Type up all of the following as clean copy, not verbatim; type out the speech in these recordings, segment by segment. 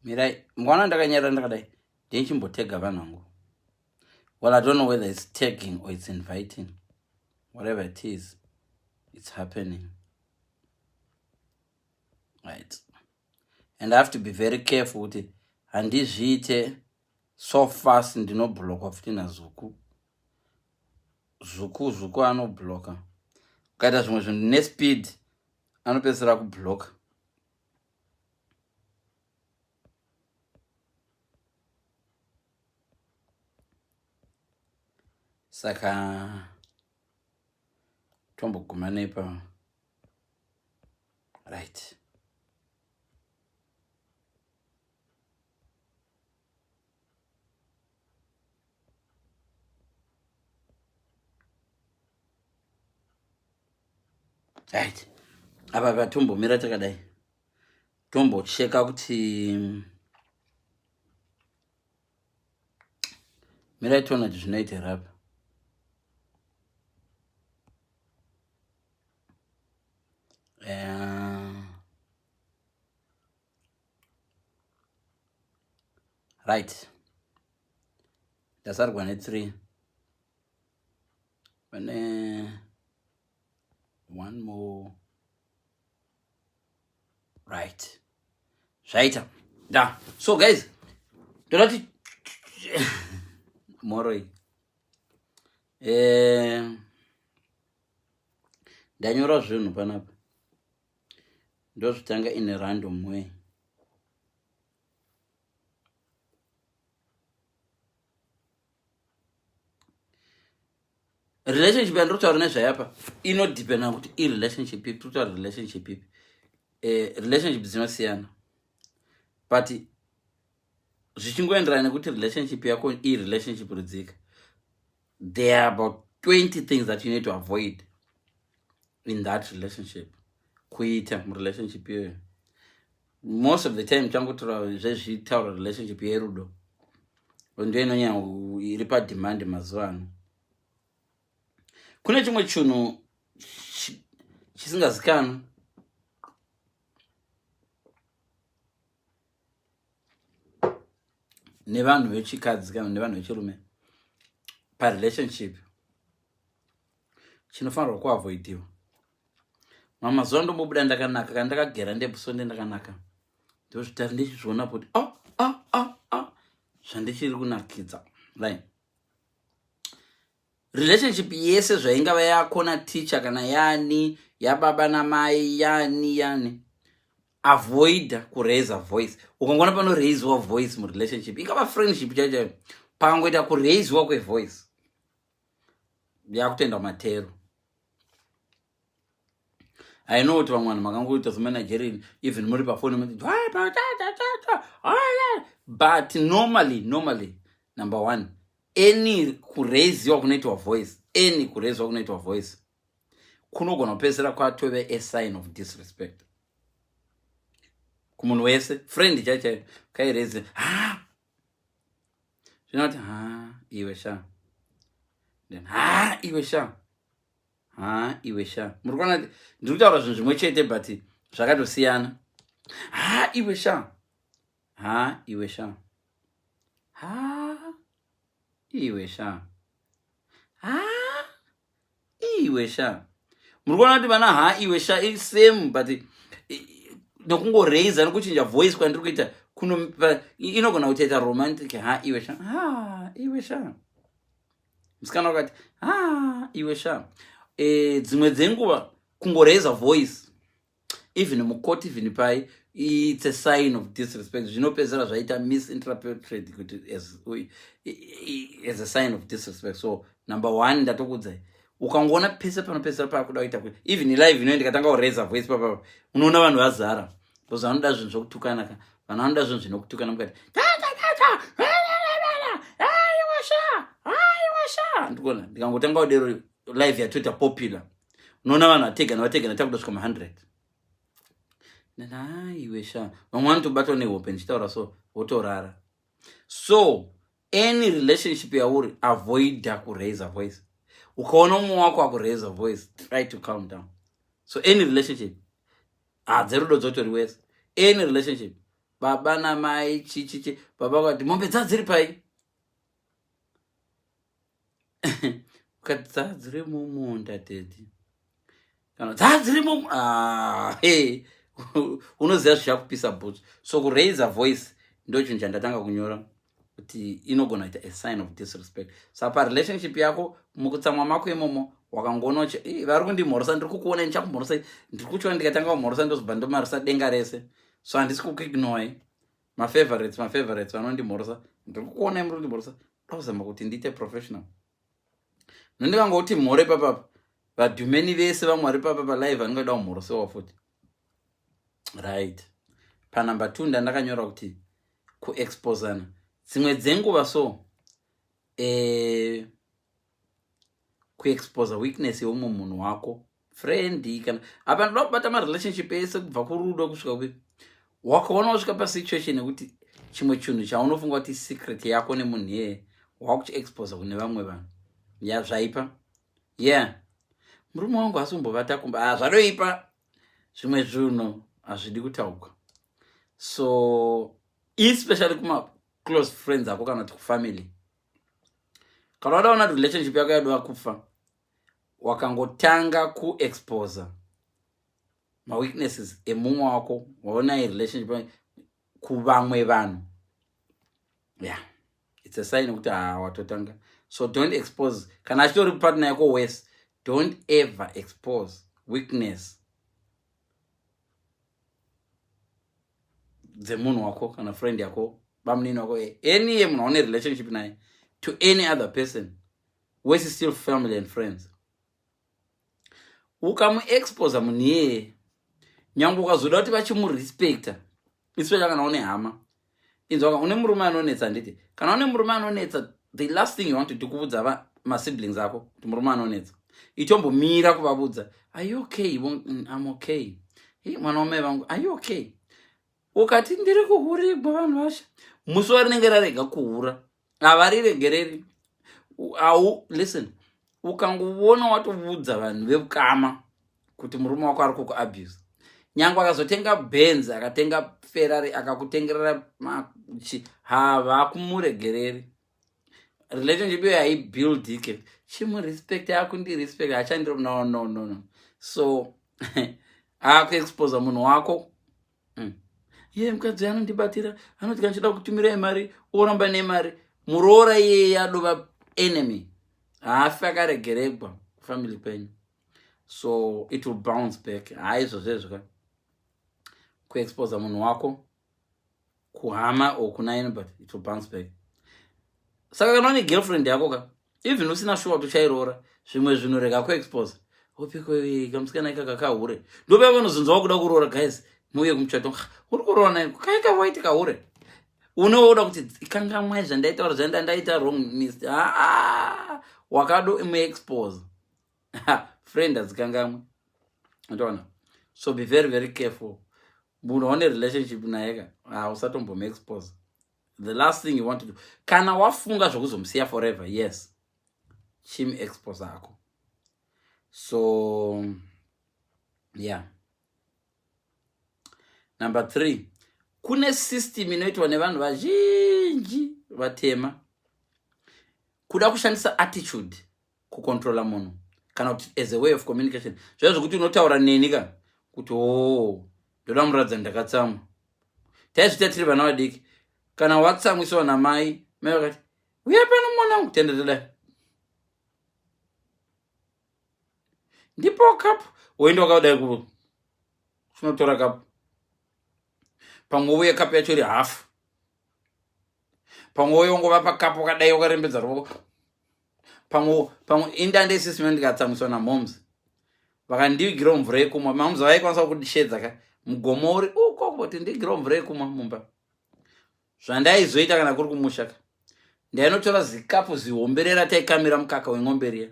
Mirai mwana ndakanyarara ndakadai ndichimbotega vanhu vangu. Well, I don't know whether it's tagging or it's inviting. Whatever it is, it's happening. Right. And I have to be very careful kuti handizviite so fast, ndinoblokwa futi naZuku. Zuku, Zuku anobloka. Ukaita zvimwe zvinhu nespeed anopedzisira kubloka. Saka tomboguma nepa. Right. Right. Apa patombomira takadai. Tombocheka kuti mirai tiona kuti zvinoita here apa. Right. Ndasarwa ne3. Pane one more. Right. Zvaita. Da. So guys, ndoda kuti moroi. Ndanyora zvinhu panapa. Ndozvitanga in a random way. Relationship yandiri kutaura nezvayapa inodependa kuti irelationship ipi, tiri kutaura relationship ipi. Relationship dzinosiyana, but zvichingoenderana nekuti relationship yako irelationship rudzika. There are about 20 things that you need to avoid in that relationship, kuita murelationship iyoyo. Most of the time changotora zvezvitaura relationship yerudo ndo inonyanya iri pademand mazuva ano. Kune chimwe chinhu chisingazikanwi nevanhu vechikadzi kana nevanhu vechirume parelationship chinofanirwa kuavoidiwa. Mamazuva ndombobuda ndakanaka kana ndakagera ndebusonde ndakanaka, ndozvitari ndichizviona kuti oh, oh, oh, oh, zvandichiri kunakidza. Right. Relationship yese zvaingava yako nateacher kana yani yababa namai yani yani, avoida kuraisa voice. Ukangoona panoraiswa voice murelationship, ingava friendship chaiyo chaiyo, pakangoita kuraiswa kwevoice yakutoenda kumatero. I know kuti vamwe vanhu makangoita semanigerian, even muri pafoni, but normally number one, any kuraisiwa kunoitwa voice, any kuraisiwa kunoitwa voice kunogona kupedzisira kwatove a sign of disrespect kumunhu wese. Friend chaiyo chaiyo kairaise, ha, zvinoti ha iwe sha, then ha iwe sha, ha iwe sha. Muri kuona ndiri kutaura zvinhu zvimwe chete but zvakatosiyana. Ha iwe sha, ha iwe sha, ha iwe sha, ha iwe sha. Muri kuona kuti vana ha iwe sha isame, but nokungoraisa nokuchinja voice kwandiri kuita kuno inogona kutoita romantic. Ha iwe sha, ha iwe sha. Musikana wakati ha iwe sha. Dzimwe dzenguva kungoraisa voice even mukoti, even pai, it's a sign of disrespect. Zvinopedzera zvaita misinterpreted kuti as a sign of disrespect. So number one, ndatokuudzai, ukangoona pese panopedzera pakuda kuita kuti even live ino ndikatanga kuraisa voice papapa, unoona vanhu vazara because vanoda zvinhu zvokutukana ka. Vanhu vanoda zvinhu zvinokutukana mukati. Ndikuona ndikangotanga kudero live yatoita popular, unoona vanhu vategana vategana takuda svika ma100. Iwe sha, vamwe vanotobatwa nehope ndichitaura, so votorara. So any relationship yauri, avoida kuraise voice. Ukaona umwe wako akuraise voice, try to calm down. So any relationship. Ah, dzerudo dzotori wese. Any relationship. Baba namai chichichi baba vakati mombe dzadziri pai? Ukati dzadziri mumunda daddy. Kana dzadziri mumunda. Ah, hey. Unoziva zvichakupisa bhutsu. So kuraise voice ndochinhu chandatanga kunyora kuti inogona kuita a sign of disrespect. Saka parelationship yako mukutsamwa mako imomo wakangoona uchi vari kundimhorosa, ndiri kukuona, ndichakumhorosa, ndiri kutya ndikatanga kumhorosa ndozobva ndomarisa denga rese. So handisi kukuignore mafavorites, mafavorites vanondimhorosa, ndiri kukuona muri kundimhorosa, ndozama kuti ndiite professional. Nondikangoti mhore papapa vadhumeni vese vamwe vari papa palive vanongoda kumhorosewa futi. Right, panumber 2 ndandakanyora kuti kuexposana dzimwe dzenguva. So kuexposa weakness yeumwe munhu wako, friend, kana apa ndoda kubata marelationship ese kubva kurudo kusvika kupi. Wakaona wasvika pasituation yekuti chimwe chinhu chaunofunga kuti secret yako nemunhu iyeye wakuchiexposa kune vamwe vanhu, ya zvaipa. Yeah, murume wangu asi kumbovata kumba. Ah, zvadoipa. Zvimwe zvinhu hazvidi kutaurwa, so especially kuma close friends ako kana kuti kufamily. Kana wadaona kuti relationship yako yadova kufa, wakangotanga kuexposa maweaknesses emumwe wako waona relationship kuvamwe vanhu, yeah, it's a sign yekuti ha watotanga. So don't expose. Kana achitori partner yako wese, don't ever expose weakness dzemunhu wako kana friend yako, bamunini wako, any yemunhu waune relationship naye to any other person wese, still family and friends. Ukamuexposa munhu iyeye, nyange ukazoda kuti vachimurespecta, especially kana une hama inzwaka une murume anonetsa, handiti? Kana une murume anonetsa, the last thing you want to do kuudza masiblings ako kuti murume anonetsa. Itombomira kuvavudza. "Are you okay?" "I'm okay." "Hey, mwana wamai vangu, are you okay?" Ukati, "Ndiri kuhurigwa," vanhu vasha musi warinenge rarega kuhura havariregereri. Au listen, ukangoona watoudza vanhu vekukama kuti murume wako ari kukuabuse, nyange akazotenga Benz, akatenga Ferrari, akakutengerera machi, havakumuregereri. Relationship iyo haibuildike. Chimurespect, akundirespect, achandiro. No, no, no, no. So akuexposa munhu wako. Ye mukadzi anondibatira, anoti kana chida kutumirai mari oramba nemari. Muroora iyeye adova enemy, haafi akaregeregwa kufamily kwenyu. So it will bounce back. Haizvozvezvo ka kuexposa munhu wako kuhama or kuna anybody, it will bounce back. Saka kana une girlfriend yako ka, even usina shuwa kuti uchairoora, zvimwe zvinhu rega kuexposa. Upiko kamusikana ikaka kahure, ndopa vanozonzwa wakuda kuroora. "Guys, muuye kumuchato." Uri kuroora naye kaika waiti kahure, unoda kuti kangamwai zvandaitaura, zvanda ndaita wrong mist. Aa, wakado muexpose friend, hadzikangamwe, utoona. So be very, very careful. Munhu waune relationship naye ka, usatombomuexpose. The last thing you want to do, kana wafunga zvokuzomusiya forever, yes, chimuexpose ako. So yeah, number 3, kune system inoitwa nevanhu vazhinji vatema, kuda kushandisa attitude kucontrola munhu kana kuti as a way of communication. Zvaiva zvokuti unotaura neni ka kuti o oh, ndoda muratidza ndakatsamwa. Taizvita tiri vana vadiki. Kana watsamwisiwa namai, mai vakati, "Uya pano mwanangu," tenda tadai, "Ndipo kapu." Woenda wakadai ku unotora kapu, pamwe uye kapu yacho iri hafu, pamwe uye ungova pakapu wakadai wakarembedza ruoko. Pamwe indande isisi ndikatsamwiswa namoms, vakandigirawo mvura yekumwa. Moms vaikwanisa kundishedza ka mugomo uri uko kuti ndigirawo mvura yekumwa mumba. Zvandaizoita kana kuri kumusha ka, ndainotora zikapu zihombe rataikamira mukaka weng'ombe riya.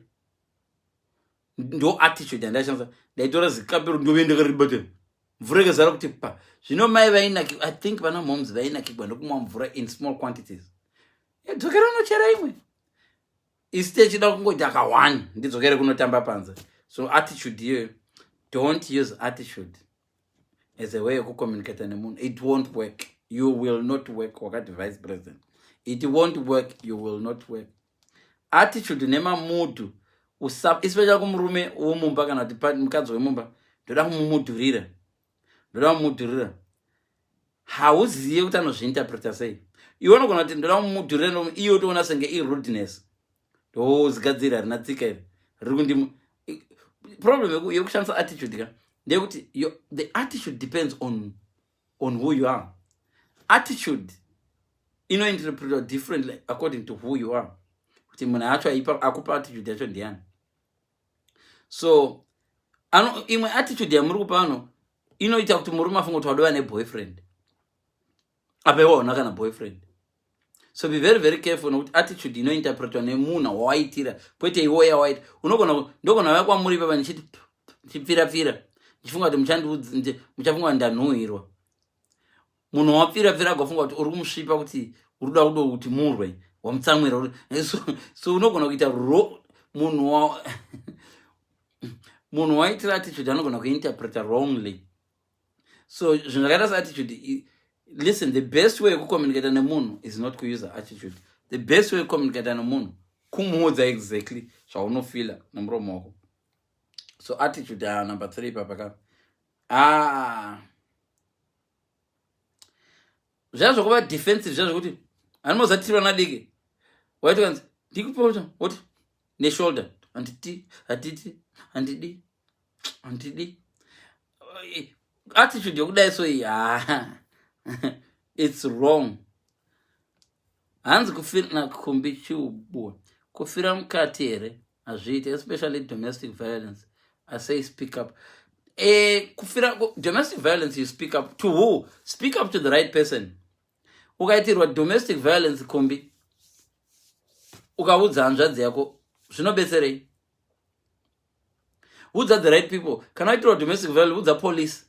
Ndo attitude yandaishandisa. Ndaitora zikapu iro, ndove ndakaribata, mvura ikazara kuti pa. Zvino mai vainaki, I think vana moms vainakigwa nekumwa mvura in small quantities. Dzokera unochera imwe. Isi techida kungoti aka1 ndidzokere kunotamba panze. So attitude iyoyo, don't use attitude. As a way yekucommunicata nemunhu, it won't work. You will not work. Wakati vice president, it won't work. You will not work. Attitude nemamudhu, especially kumurume womumba kana kuti mukadzi wemumba, ndoda kumumudhurira, ndoda kumudhurira. Hauzive kuti anozviinterpreta sei. Iwe unogona kuti ndoda kumudhurira, iye utoona senge irudeness. Ndozigadzira rina tsika iri riri kundi. Problem yekushandisa attitude ka ndeyekuti the attitude depends on who you are. Attitude inointerpretwa differently according to who you are, kuti munhu acho akupa attitude yacho ndiani. So ano imwe attitude yamuri kupa ano inoita kuti murume afunga kuti wadova neboyfriend, apa iwe hauna kana boyfriend. So be very, very careful, nokuti attitude inointerpretwa nemunhu wawaitira, kwete iwo yawaita. Unogona, ndogona vaya kwamuri ipapa ndichiti, ndichipfira-pfira, ndichifunga kuti muchafunga kuti ndanhuhwirwa. Munhu wapfira-pfira agofunga kuti uri kumusvipa, kuti uri kuda kudo kuti murwe, wamutsamwira. So unogona kuita munhu waitira attitude anogona kuinterpreta wrongly. So zvinhu zvakaita seattitude, listen, the best way yekucommunicata nemunhu is not kuusa attitude. The best way yekucommunicata nemunhu kumuudza exactly zvaunofila nemuromo wako. So attitude, number 3 papaka, ah, zviya zvokuva defensive, zviya zvokuti hanimozatiri vana diki, waiti kanzi ndikupa, woti neshoulder, handiti, handiti, handidi, handidi. Attitude yokudai so iyi, ha, it's wrong. Hanzi kufira nakumbi chiubua, kufira mukati here? Hazviiti, especially domestic violence. I say speak up. Kufira domestic violence, you speak up to who? Speak up to the right person. Ukaitirwa domestic violence, kumbi, ukaudza hanzvadzi yako, zvinobetserei? Udza the right people. Kana waitirwa domestic violence, udza police.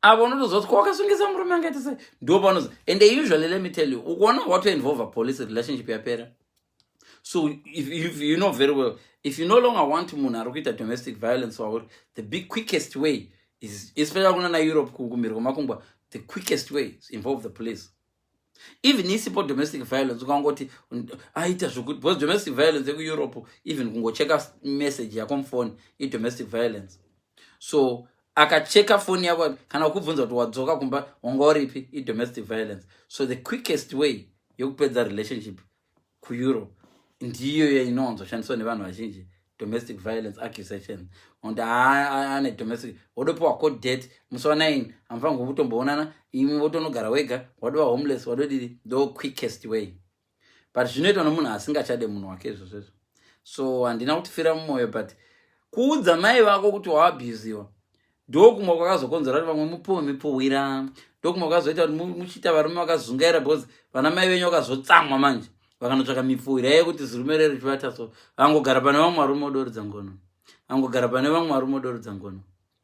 Avo unotoziva kuti kwakasungisa murume angaita sei, ndo paunozi. And usually, let me tell you, ukuona watoinvolva police, relationship yapera. So if you know very well, if you no longer want munhu ari kuita domestic violence wauri, the big quickest way is, especially kuna naEurope, kumhiri kwemakungwa, the quickest way is involve the police. Even isipo domestic violence, ukangoti aita zvokuti, because domestic violence yekuEurope, even kungocheka message yako mufoni idomestic violence. So akacheka foni yako kana kukubvunza kuti wadzoka kumba, wanga uripi, idomestic violence. So the quickest way yekupedza relationship kuEurope ndiyo inowanzoshandiswa nevanhu vazhinji, domestic violence accusation. Kuti ane domestic, wodopiwa court date musi wa9, hamufanirwa kutomboonana, imi wotonogara wega, wadova homeless, wadodidi. Ndo quickest way, but zvinoitwa nomunhu asingachade munhu wake izvozvezvo. So handina kutifira mumwoyo, but kuudza mai vako kuti waabusiwa ndokumwe kwakazokonzera kuti vamwe mupuwe mipuhwira, ndokumwe kwakazoita kuti muchiita varume vakazungaira, because vana mai venyu vakazotsamwa manje, vakanotsvaka mipfuhwira yekuti zirume rero richivata. So vangogara pane vamwe varume odoridza ngono, vangogara pane vamwe varume odoridza ngono.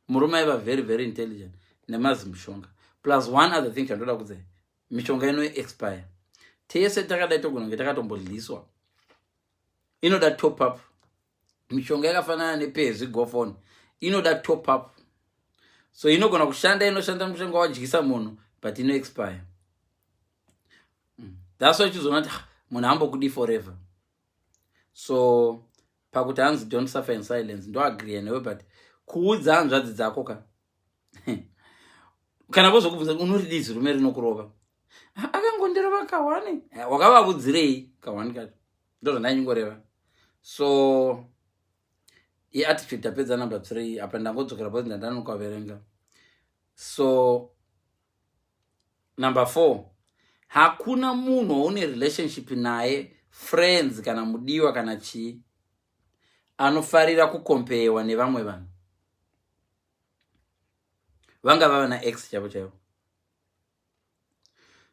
Murume aiva very, very intelligent nemazimushonga. Plus one other thing chandoda kudzai, mishonga inoexpire. Tese takadai togona kunge takatombodliswa. Inoda top up. Mishonga yakafanana nepezvi gofon, inoda top up. So inogona kushanda, inoshanda mushonga wadyisa munhu, but inoexpire. That's why uchizoona kuti, ah, munhu ambokudi forever. So pakuti hanzi don't suffer in silence, ndoagreea newe, but kuudza hanzvadzi dzako ka, kana vozokubvunza, unoridii zirume rinokurova? Akangondirova kahwani. Wakavavudzirei kahwani kacho? Ndozvandainyingoreva. So iattitude, tapedza number 3 apa. Ndangodzokera because ndandanokaverenga. So number 4, hakuna munhu waune relationship naye, friends kana mudiwa kana chii, anofarira kukompewa nevamwe vanhu, vanga vava naex chaivo chaivo.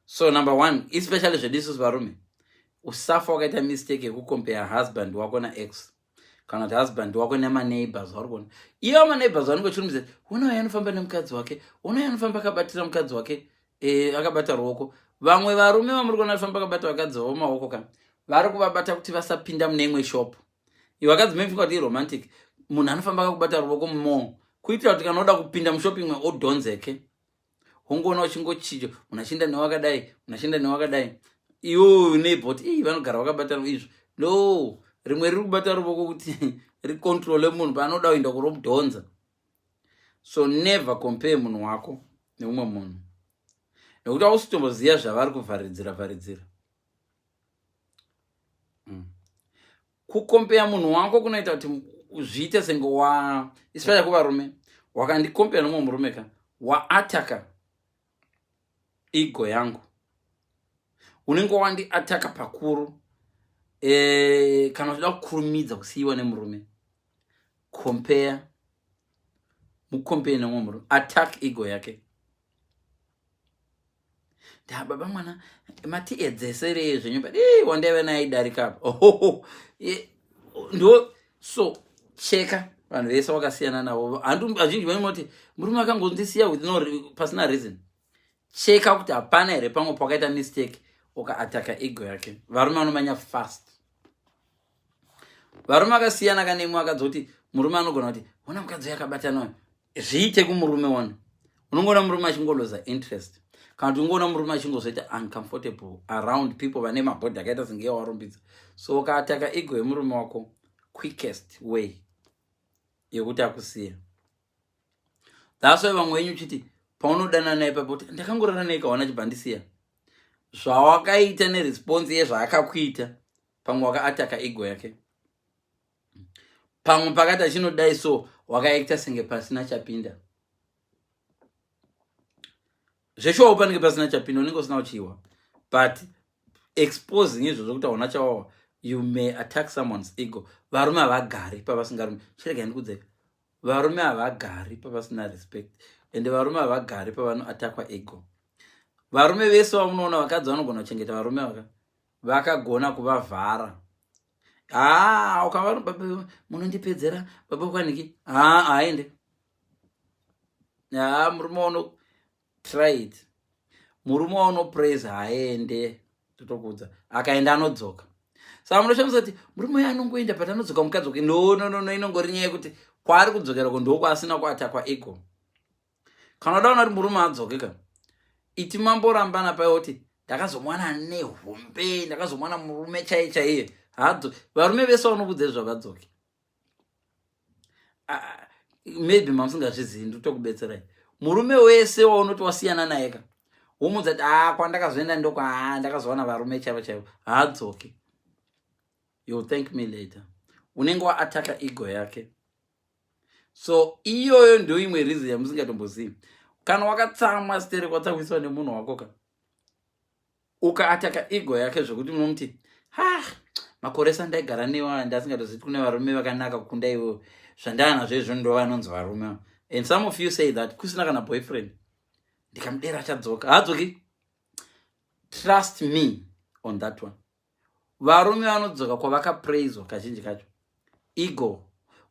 So number one, especially zvedu isusu varume, usafa wakaita mistake yekucompare husband wako naex, kana kuti husband wako nemaneighbors. Vari kuona ivo maneighbors vanenge vachirumidza, una uyo anofamba nemukadzi wake, una uyo anofamba akabatira mukadzi wake, akabata ruoko. Vamwe varume vamuri kuona vafamba akabata vakadzi vavo maoko kana vari kuvabata kuti vasapinda mune imwe shop. Iwe vakadzi maifunga kuti iromantic, munhu anofamba akakubata ruoko mo. Kuitira kuti kana uda kupinda mushopping mall odhonzeke, wongoona uchingochicho, munhu achienda newakadai, munhu achienda newakadai, iwo unebot ii vanogara vakabatana izvo. No, rimwe riri kubata ruvoko kuti ricontrole munhu paanoda kuenda kuromudhonza. So never compare munhu wako neumwe munhu, nekuti ausitomboziva zvavari kuvharidzira vharidzira. Kukompeya munhu wako kunoita kuti zviite senge wa, especially kuvarume, wakandikompeya nomumwe murume ka, waattacka ego yangu, unenge wandiattacka pakuru. Kana uchida kukurumidza kusiyiwa nemurume, compare, mucompare nemumwe murume, attack ego yake. Nda baba mwana matiedzeserei zvenyu, but wandaiva naye idarika apa. Ohoho, ndo so cheka vanhu vese wakasiyana navo. Vazhinji vanoti murume akangondisiya with no pasina reason. Cheka kuti hapana here pamwe pakaita mistake, ukaattacka ego yake. Varume vanomanya fast. Varume akasiyana kanemwe akadzoti murume anogona kuti ona mukadzi uyu akabatana, zviite kumurume one. Unongoona murume achingoloza interest, kana kuti ungoona murume achingozoita uncomfortable around people vane mabhodhi akaita senge yawarumbidza. So ukaattacka ego yemurume wako, quickest way yekuti akusiya. That's why vamwe venyu uchiti paunodanana naye papo kuti ndakangorara naye kawana chibva ndisiya, zvawakaita neresponse yezvaakakuita, pamwe wakaattacka ego yake, pamwe pakati achinodai, so wakaita senge pasina chapinda. Zveshuwawo panenge pasina chapinda, unenge usina kuchiwa, but exposing izvozvo kuti hauna chawawa, you may attack someone's ego. Varume havagari pavasingarume. Chiregai ndikudzeka, varume havagari pavasina respect, ende varume havagari pavanoattackwa ego. Varume vese vamunoona, vakadzi vanogona kuchengeta varume vaka vakagona kuvavhara. Haa, ukava baba munondipedzera, baba kwaniki, haa, haende. Haa, murume uno, try it. Murume waunopraise haende, totokuudza. Akaenda anodzoka. Saka munoshamisa kuti murume uyo anongoenda, but anodzoka mukadzi wake. No, no, no, no, inongori nyaya yekuti kwaari kudzokera ko ndokwaasina kuattackwa ego. Kana udaona kuti murume adzoke ka, iti mamborambana paiwo kuti ndakazomwana nehombe, ndakazomwana murume chaiye chaiye, hadzo. Varume vese vanokudza izvo havadzoki. Ah, maybe mamusingazvizivi, nditokubetserai. Murume wese waunoti wasiyana naye ka, womudza kuti a kwandakazoenda ndokwa a ndakazowana varume chaivo chaivo, haadzoki. You'll thank me later. Unenge waattacka ego yake. So iyoyo ndo imwe reason yamusingatombozivi. Kana wakatsamwa sterek, watsamwiswa nemunhu wako ka, ukaattacka ego yake zvokuti unomuti, ha, makore ese andaigara newa ndasingatozivi kune varume vakanaka kukunda iwewe, zvandaanazvo izvo ndo vanonzi varume. And some of you say that kusina kana boyfriend, ndikamudera achadzoka. Haadzoki, trust me on that one. Varume vanodzoka kwavakapraiswa kazhinji kacho, ego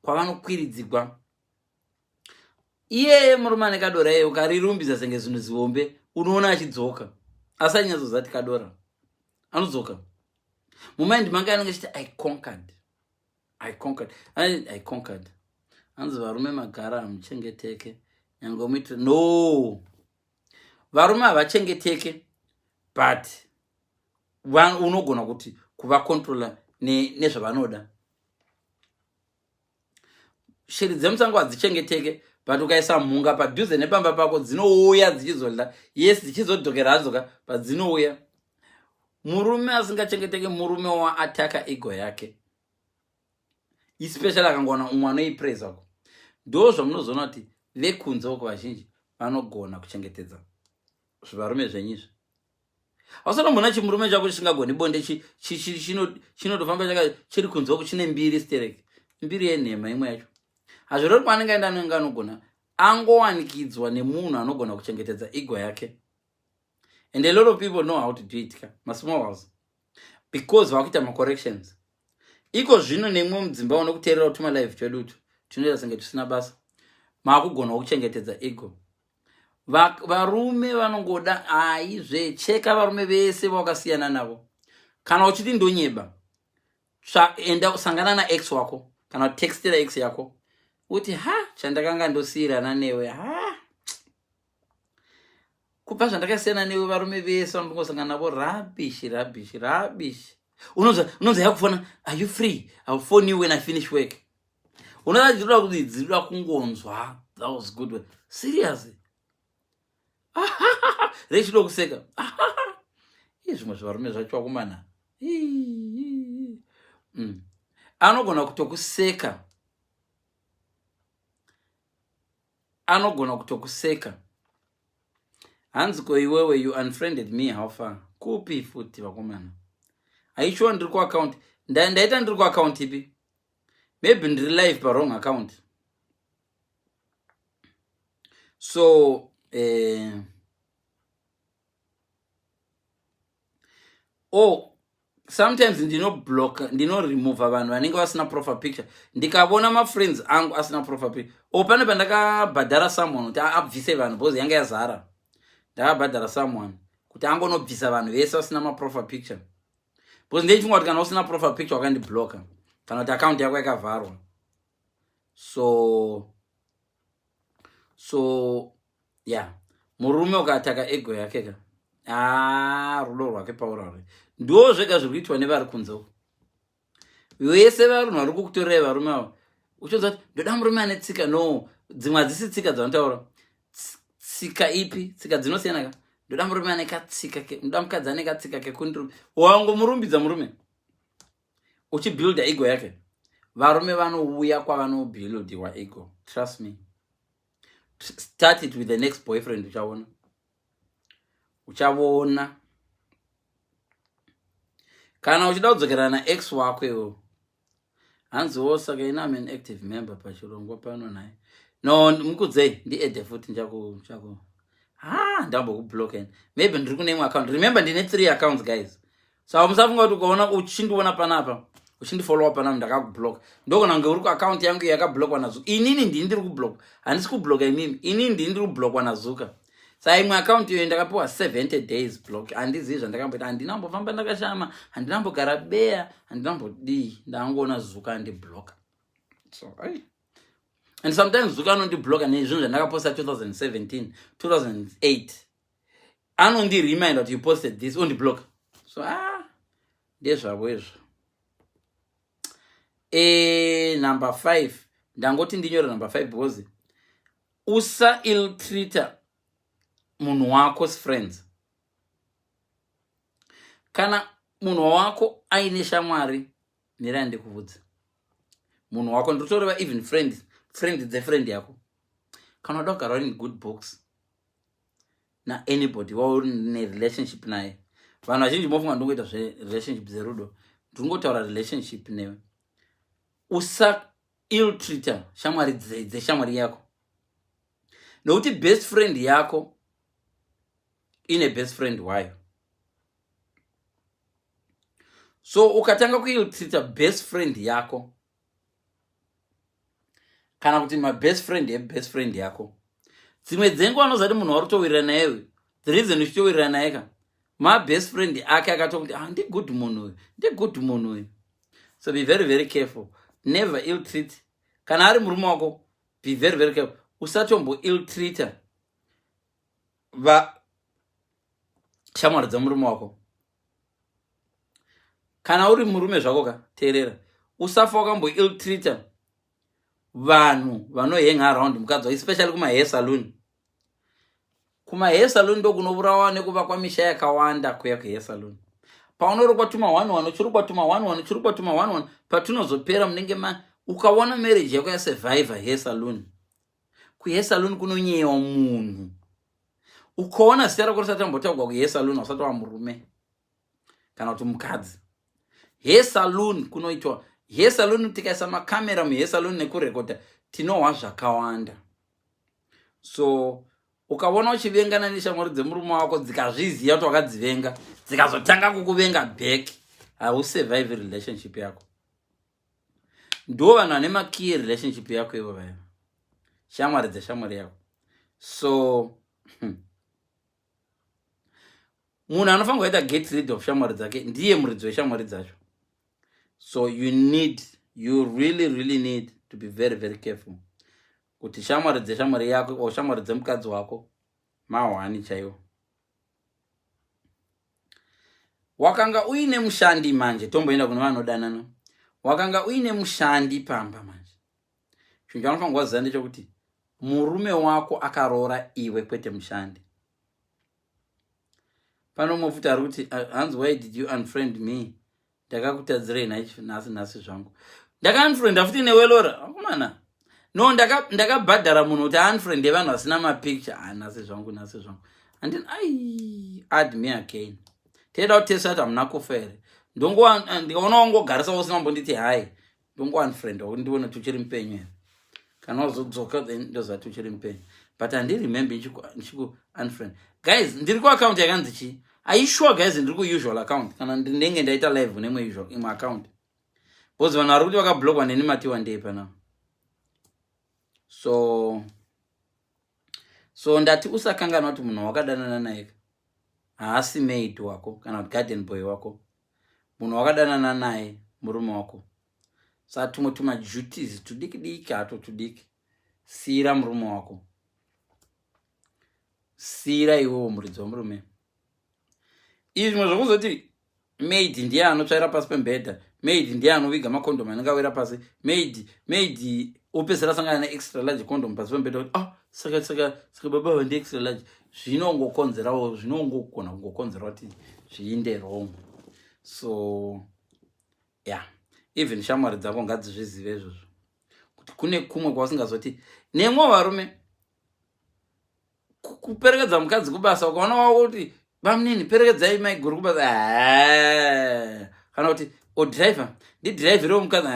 kwavanokwiridzigwa. Iyeye murume ane kadora iye, ukarirumbidza senge zvinhu zihombe, unoona achidzoka, asi ainyatsozati kadora anodzoka. Mumind mange anenge achiti, "I conquered, I conquered, I conquered." Hanzi varume magara hamuchengeteke nyange muitire. No, varume havachengeteke, but unogona kuti kuvacontrola nezvavanoda. Shiri dzemusango hadzichengeteke, but ukaisa mhunga padhuze nepamba pako, dzinouya dzichizodya. Yes, dzichizodhokera hadzoka, but dzinouya. Murume asingachengeteke murume waattacka ego yake, especially akangowana umwe anoipraisako. Ndo zvamunozoona kuti vekunze uko vazhinji vanogona kuchengetedza zvivarume zvenyu izvi. Hausanombona chimurume chako chisingagoni bonde chinotofamba chiri kunze uko chine mbiri sterek, mbiri yenhema imwe yacho. Hazvirori kwaanenge aenda, anenge anogona angowanikidzwa nemunhu anogona kuchengetedza ego yake. And a lot of people know how to do it ka masmall house, because vakuita macorrections iko zvino. Nemwe mudzimba unokuteerera kutuma live twedu utu tinoita senge tusina basa, maakugonawo kuchengetedza ego. Varume vanongoda aizve. Cheka varume vese vawakasiyana navo. Kana uchiti ndonyeba, enda sangana naex wako, kana textira ex yako. Uti ha, chandakanga ndosiyirana newe ha, kubva zvandakasiyana newe varume vese vandongosangana navo rubbish, rubbish, rubbish. Unonzwa yakufona, "Are you free? I'll phone you when I finish work." Unoza dzinoda kuti dzinoda kungonzwa that was good one. Serious rechida kuseka. Ii, zvimwe zvevarume zvacho vakomana. Anogona kutokuseka, anogona kutokuseka. Hanzi, "Ko iwewe, you unfriended me, how far?" Kupi futi vakomana? Aishuwa ndiri kuaccount, ndaita ndiri kuaccount ipi? Maybe ndiri live pawrong account. So oh, sometimes ndinoblock, ndinoremova vanhu vanenge vasina profile picture. Ndikavona mafriends angu asina profile picture, o pane pandakabhadhara someone kuti abvise vanhu because yanga yazara. Ndakabhadhara someone kuti angonobvisa vanhu vese vasina maprofile picture, because ndeifunga kuti kana usina profile picture wakandibloka kana kuti account yako yakavharwa. So yeah, murume ukataka ego yake ka, a rudo rwake paurarwe. Ndo zvega zviri kuitwa nevari kunze uko vese. Vanhu vari kukutorerai varume ava, uchonzwa kuti ndoda murume ane tsika. No, dzimwe hadzisi tsika dzavanotaura. Tsika ipi? Tsika dzinosiyana ka. Ndoda murume ane katsika, ndoda mukadzi ane katsika kekundirume. Wangomurumbidza murume uchibuilda ego yake. Varume vanouya kwavanobuildiwa ego, trust me. Start it with the next boyfriend, uchaona, uchavona. Kana uchida kudzokerana naex wako iwo. Hanziwo, "Saka ina am an active member pachirongwa pano naye." No, mukudzei, ndiadde futi. Nchaku ha, ndambokublocken. Maybe ndiri kune imwe account. Remember, ndine three accounts, guys, so musafunga kuti ukaona uchindiona panapa, uchindifollowa panapa, ndakakublock. Ndogona kunge uri kuaccount yangu yakablockwa naZuka. Inini ndini ndiri kublock, handisi kubloka imimi. Inini ndini ndiri kublockwa naZuka. Sa imwe account iyoyo ndakapiwa 70 days block. Handizivi zvandakamboita, handina mbofamba ndakashama, handina mbogara beya, handina mbodii. Ndangoona Zuka andibloka. So ai, and sometimes Zuka anondibloka nezvinhu zvandakaposta 2017, 2008. Anondiremind kuti you posted this, ondibloka. So ah, ndezvavo izvo. Number 5, ndangoti ndinyore number 5 because usa illtreata munhu wako friends. Kana munhu wako aine shamwari, mirai ndikuvudza, munhu wako ndiritoreva even friend, friend dzefriend yako. Kana uda kugara uri in good books naanybody wauri nerelationship naye, vanhu vazhinji mofunga ndingoita zverelationship dzerudo, ndingotaura relationship newe, usa illtreata shamwari dzeshamwari yako, nokuti best friend yako ine best friend wayo. So ukatanga kuilltreata best friend yako kana kuti mabest friend ebest friend yako, dzimwe dzenguva anozati munhu wari kutowirirana nayewe, the reason uchitowirirana naye ka, mabest friend ake akatokuti, "Ah, ndigood munhu uyu, ndigood munhu uyu." So be very very careful. Never ill treat. Kana ari murume wako, be very very careful, usatombo ill treata va shamwari dzemurume wako. Kana uri murume zvako ka, teerera, usafa wakambo ill treata vanhu vanohenga around mukadzi wako, especially kumahair salon. Kumahair salon ndokunovurawa nekuvakwa misha yakawanda. Kuya kuhair salon paunorukwa tuma 1 1, uchirukwa tuma 1 1, uchirukwa tuma 1 1, patunozopera munenge ma ukaona marriage yako yasurvivor hair salon. Kuhair salon kunonyewa munhu. Ukaona zita rako risati rambotaurwa kuhair salon, usati wa murume kana kuti mukadzi. Hair salon kunoitwa hair salon, tikaisa makamera muhair salon nekurekodha, tinohwa zvakawanda. So ukaona uchivengana neshamwari dzemurume wako, dzikazviziva kuti wakadzivenga, dzikazotanga kukuvenga back, hausurvive relationship yako. Ndo vanhu vane makiyi relationship yako ivo vaiva shamwari dzeshamwari yako. So munhu anofanira kuita get rid of shamwari dzake ndiye muridzi weshamwari dzacho. So you really really need to be very very careful. Kuti shamwari dzeshamwari yako o shamwari dzemukadzi wako mahwani chaiwo. Wakanga uine mushandi manje, tomboenda kune vanodanana. Wakanga uine mushandi pamba manje. Chinhu chaunofanirwa kuziva ndechekuti murume wako akaroora iwe kwete mushandi. Pano umwe futi ari kuti hanzi why did you unfriend me? Ndakakutadzirei nhasi nhasi zvangu. Ndakaunfrienda futi newe Lora. Akomana. No, ndakabhadhara ndaka munhu kuti unfriend yevanhu vasina mapicture. Ah, nhasi zvangu, nhasi zvangu. Andin ai add me again. Teda kutesta kuti hamuna kufa here. Ndongo ndikaona wangogarisa usina kumbonditi hi. Ndongo unfriend wakuti ndione kuti uchiri mupenyu here. Kana wazodzoka then ndoziva kuti uchiri mupenyu. But handiremember ndichiku unfriend. Guys, ndiri ku account yakanzi chii? Are you sure guys ndiri ku usual account? Kana ndinenge ndaita live kune imwe usual imwe account. Because vanhu vari kuti vakablockwa neni matiwa ndei pana. So so ndati usakanganwa kuti munhu wakadanana naye haasi maid wako kana kuti garden boy wako. Munhu wakadanana naye murume wako. Sa tumwe tuma duties tudiki diki hato tudiki. Siira murume wako. Siira iwewo muridzi wemurume. Izvi zvimwe zvokuzoti maid ndiye anotsvaira pasi pembhedha, maid ndiye anoviga makondom anenge awira pasi, maid maid opedzisira asangana neextra large condom pasi pembhedha kuti ah, saka saka saka baba vandi extra large. Zvinongokonzerawo, zvinongogona kungokonzera kuti zviinde wrong. So yeah, even shamwari dzako ngadzizvizive izvozvo kuti kune kumwe kwausingazoti nemwe varume kuperekedza mukadzi kubasa ukaona wako kuti bamunini perekedzai maiguru kubasa, kana kuti odriver ndidriverewo mukadzi,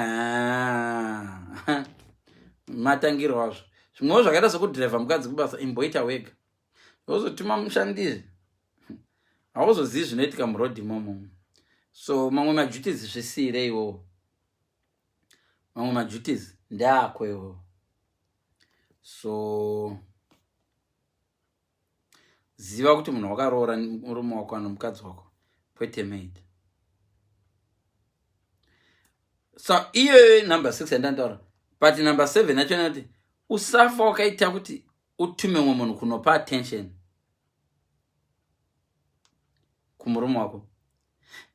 matangiro azvo. Zvimwewo zvakaita sekudriver mukadzi kubasa, imboita wega, wozotuma mushandizve, hauzozivi zvinoitika murodhi imomo. So mamwe maduties zvisiyire iwowo, mamwe maduties ndeako iwowo. So ziva kuti munhu wakaroora murume wako ano mukadzi wako kwete maid. So iyoyo number 6 yandanditaura, but number 7 yacho inoti usafa wakaita kuti utume mumwe munhu kunopa attention kumurume wako.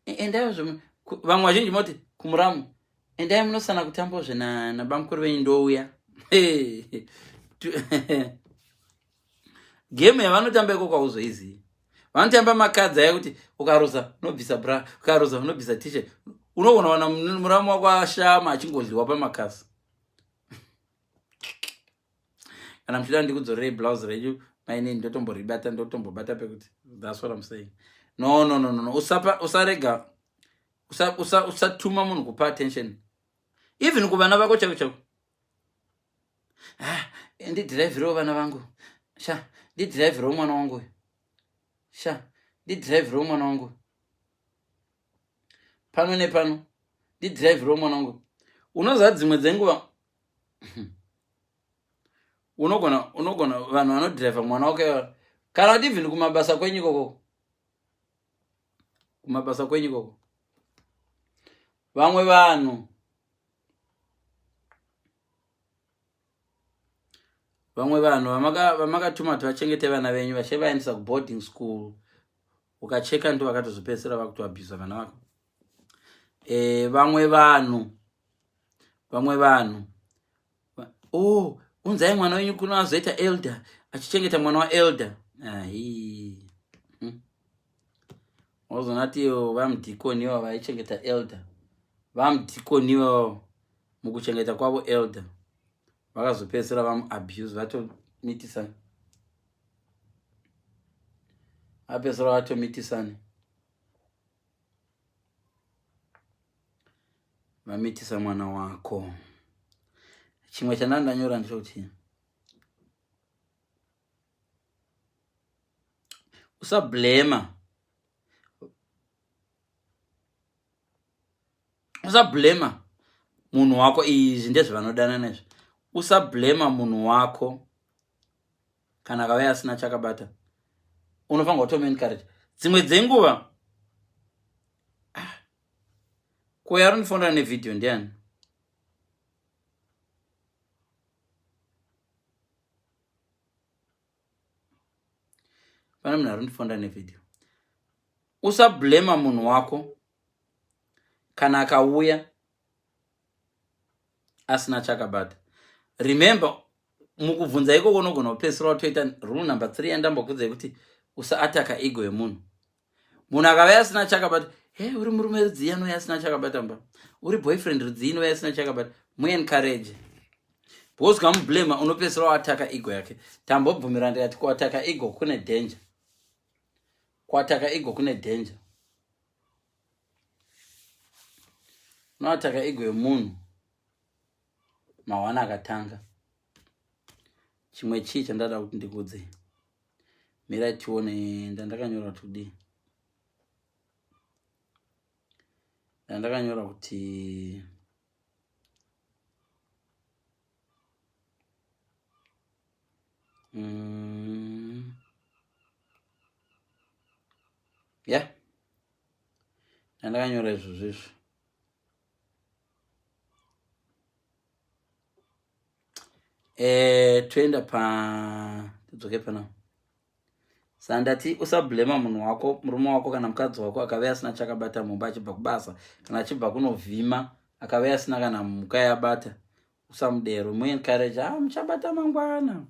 Endai zvimwe vamwe vazhinji moti kumuramu endai munosana kutambozve nabamukuru venyu ndouya. Game yavanotamba ikoko hauzoizivi. Vanotamba makadzi aya kuti ukaruza unobvisa bra, ukaruza unobvisa t-shirt. Unogona wana muramu wako ashama achingodliwa pamakasi. Kana muchida ndikudzorerei blouse renyu mainini, ndotomboribata, ndotombobata pekuti that's what I'm saying. No, no, no, no, no. Usapa, usarega, usatuma usa, usa munhu kupa attention even kuvana vako chaiko chaiko. Ah, ndidhiraivhirewo vana vangu sha, ndidhiraivhirewo mwana wangu sha, ndidhiraivhirewo mwana wangu pano nepano, ndidhiraivhirewo mwana wangu. Unoziva dzimwe dzenguva unogona unogona vanhu vanodhiraivha mwana wake kana kuti even kumabasa kwenyu ikoko, kumabasa kwenyu ikoko vamwe vanhu vamwe vanhu vamakatuma kuti vachengete vana venyu vachivaendesa kuboarding school, ukacheka ndo vakatozopedzisira vakutoabhusa vana vako. Vamwe vanhu vamwe vanhu oh, unzai mwana wenyu kuno azoita elder achichengeta mwana waelder. Ahi, Wazonati vamudhikoni ivo vaichengeta elder, vamudhikoni ivo mukuchengeta kwavo elder vakazopedzisira vamuabuse, vatomitisana, vapedzisira vatomitisana, vamitisa mwana wako. Chimwe chandandanyora ndechekuti usablema usablema munhu wako. Izvi ndezvevanodanana izvi. Usablema munhu wako kana akauya asina chakabata, unofanirwa kutomuencourage dzimwe dzenguva. Ah, ko yarondifonera nevhidhiyo ndiani? Pane munhu ari kundifonda nevhidhiyo. Usablema munhu wako kana akauya asina chakabata. Remember, mukubvunza ikoko unogona kupedzisira watoita rule number 3 yandambokuudzai kuti usaataka ego yemunhu. Munhu akauya asina chakabata, he uri murume rudzii anouya asina chakabata mba, uri boyfriend rudzii inouya asina chakabata, muencourage because ukamublema unopedzisira waataka ego yake. Tambobvumira ndikati kuataka ego kune danger, kuataka ego kune danger. Unoataka ego yemunhu mawana akatanga. Chimwe chii chandada kuti ndikuudze, mirai tione. Ndandakanyora kuti kudii? Ndandakanyora kuti ya ndandakanyora izvozvo izvo. Toenda pa tidzoke pana sandati usablema munhu wako, murume wako kana mukadzi wako akave asina chakabata mumba achibva kubasa kana achibva kunovhima, akave asina kana mhuka yabata, usamudero, muencourage, ah, muchabata mangwana.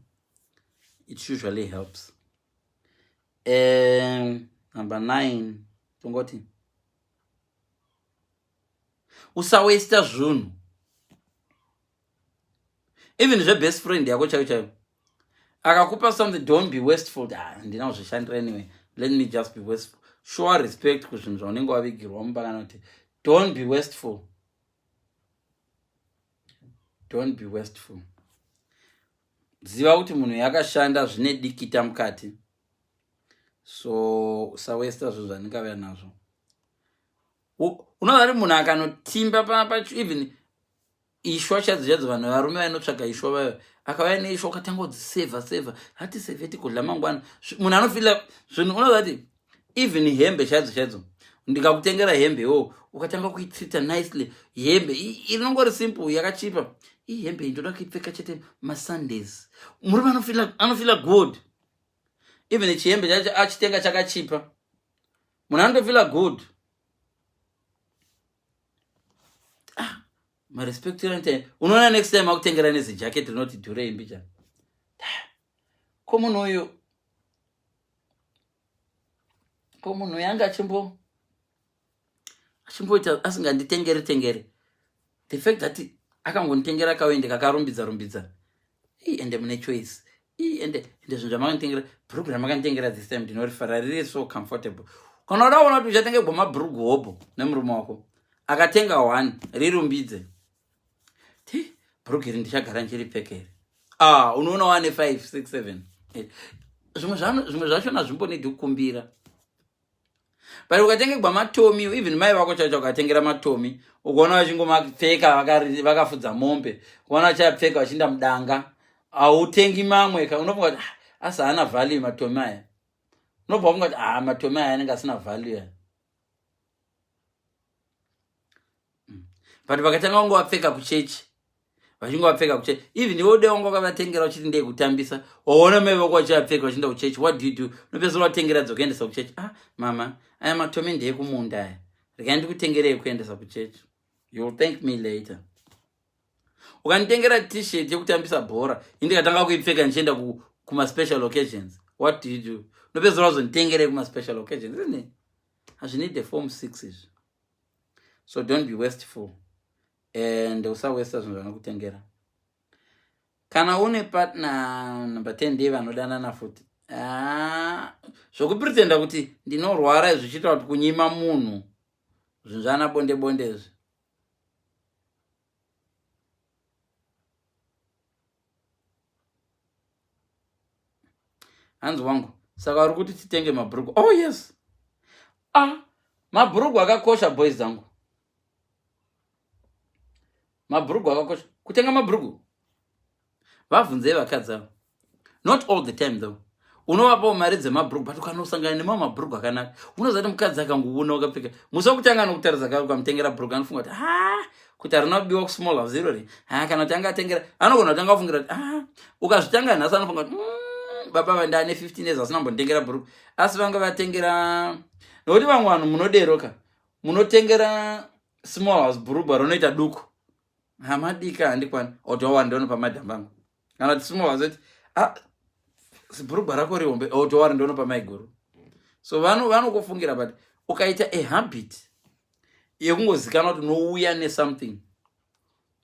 It usually helps. Number 9 tongoti usawesta zvunhu, even zvebest friend yako chaiyo chaiyo akakupa something, don't be wasteful. Ah, handina kuzvishandira anyway, let me just be wasteful. Show respect kuzvinhu zvaunenge wavigirwa mumba kana kuti don't be wasteful, don't be wasteful. Ziva kuti munhu yakashanda zvine dikita mukati, so usawesta zvinhu zvandingavea nazvo. Unoziva kuti munhu akanotimba panapa, even ishwa chadzo chadzo, vanhu varume vainotsvaga ishwa vayo, akauya neishwa ukatanga kudzisevha sevha, hati sevhe tikudla mangwana, munhu anofila zvinhu. Unoziva kuti even hembe chaidzo chaidzo, ndikakutengera hembe iwo ukatanga kuitrita nicely hembe inongori simple yakachipa, ii hembe iyi ndoda kuipfeka chete masundays, murume anofila good. Even chihembe chacho achitenga chakachipa, munhu anotofila good. Ah, marespect anoita. Unoona next time akutengera nezijacket rinoti dhurei mbicha, ko munhu uyu, ko munhu uyu anga achimboita asinganditengeri tengeri. The fact that akangonditengera kauende kakarumbidza rumbidza, ii ende mune choice, ii ende zvinhu zvamakanditengera, bhurugu ramakanditengera this time ndinorifara, riri so comfortable. Kana uda kuona kuti uchatengerwa mabhurugu hobho nemurume wako, akatenga one, rirumbidze ti bhurugu iri ndichagara ndichiripfekere. Ah, unoona wane 5 6 7 8. Zvimwe zvachona zvimbonidi kukumbira, but ukatengegwa matomi, even mai vako chaicho ukatengera matomi, ukaona vachingomapfeka vakafudza mombe, ukaona vachapfeka vachiinda mudanga, hautengi mamwe ka. Unofunga kuti ah, asi haana value matomi aya. Unobva wafunga kuti ah, matomi aya anenge asina value aya. But vakatanga kungovapfeka kuchechi, vachingovapfeka kuchechi, even iwe ude wanga wakavatengera uchiti ndeyekutambisa, waona mai vako vachivapfeka vachienda kuchechi, what do you do? Unopedzisira watengera dzokuendesa kuchechi. Ah mama, aya matomi ndeyekumunda aya, regai ndikutengerei kuendesa kuchechi, you'll thank me later. Ukanditengera t-shirt yekutambisa bhora, indikatanga kuipfeka ndichienda kumaspecial occasions, what do you do? Unopedzisira wazonditengerei kumaspecial occasions, isn't it? Hazvinide form 6 izvi. So don't be wasteful and usawesta zvinhu zvanokutengera. Kana une partner, number 10 ndiye vanodanana futi. Ah, zvokupretenda kuti ndinorwara zvichiita kuti kunyima munhu zvinhu zvana bonde bonde izvi. Hanzi wangu, saka uri kuti titenge mabhurugu? Oh yes, ah, mabhurugu akakosha, boys dzangu, mabhurugu akakosha. Kutenga mabhurugu, vabvunzei vakadzi avo. Not all the time though, unovapawo mari dzemabhurugu, but ukanosangana nemamwe mabhurugu akanaka, unoziva kuti mukadzi akangoona wakapfeka musi wekutanga anokutarisa, ukamutengera bhurugu, anofunga kuti ha, kuti harina kubiwa kusmall house irori, ha, kana kuti anga atengera, anogona kutanga kufungira kuti ah, ukazvitanga nhasi anofunga kuti Baba vandane 15 years vasina kumbonditengera bhuruku, asi vanga vatengera. Nokuti vamwe vanhu munoderoka, munotengera small house bhurugwa rinoita duku, hamadika handikwani, otowa ndonopa madam vangu. Kana kuti small house oti, ah, bhurugwa rako rihombe, otowa ndonopa maiguru. So vanokufungira, but ukaita a habit yekungozikanwa kuti unouya nesomething,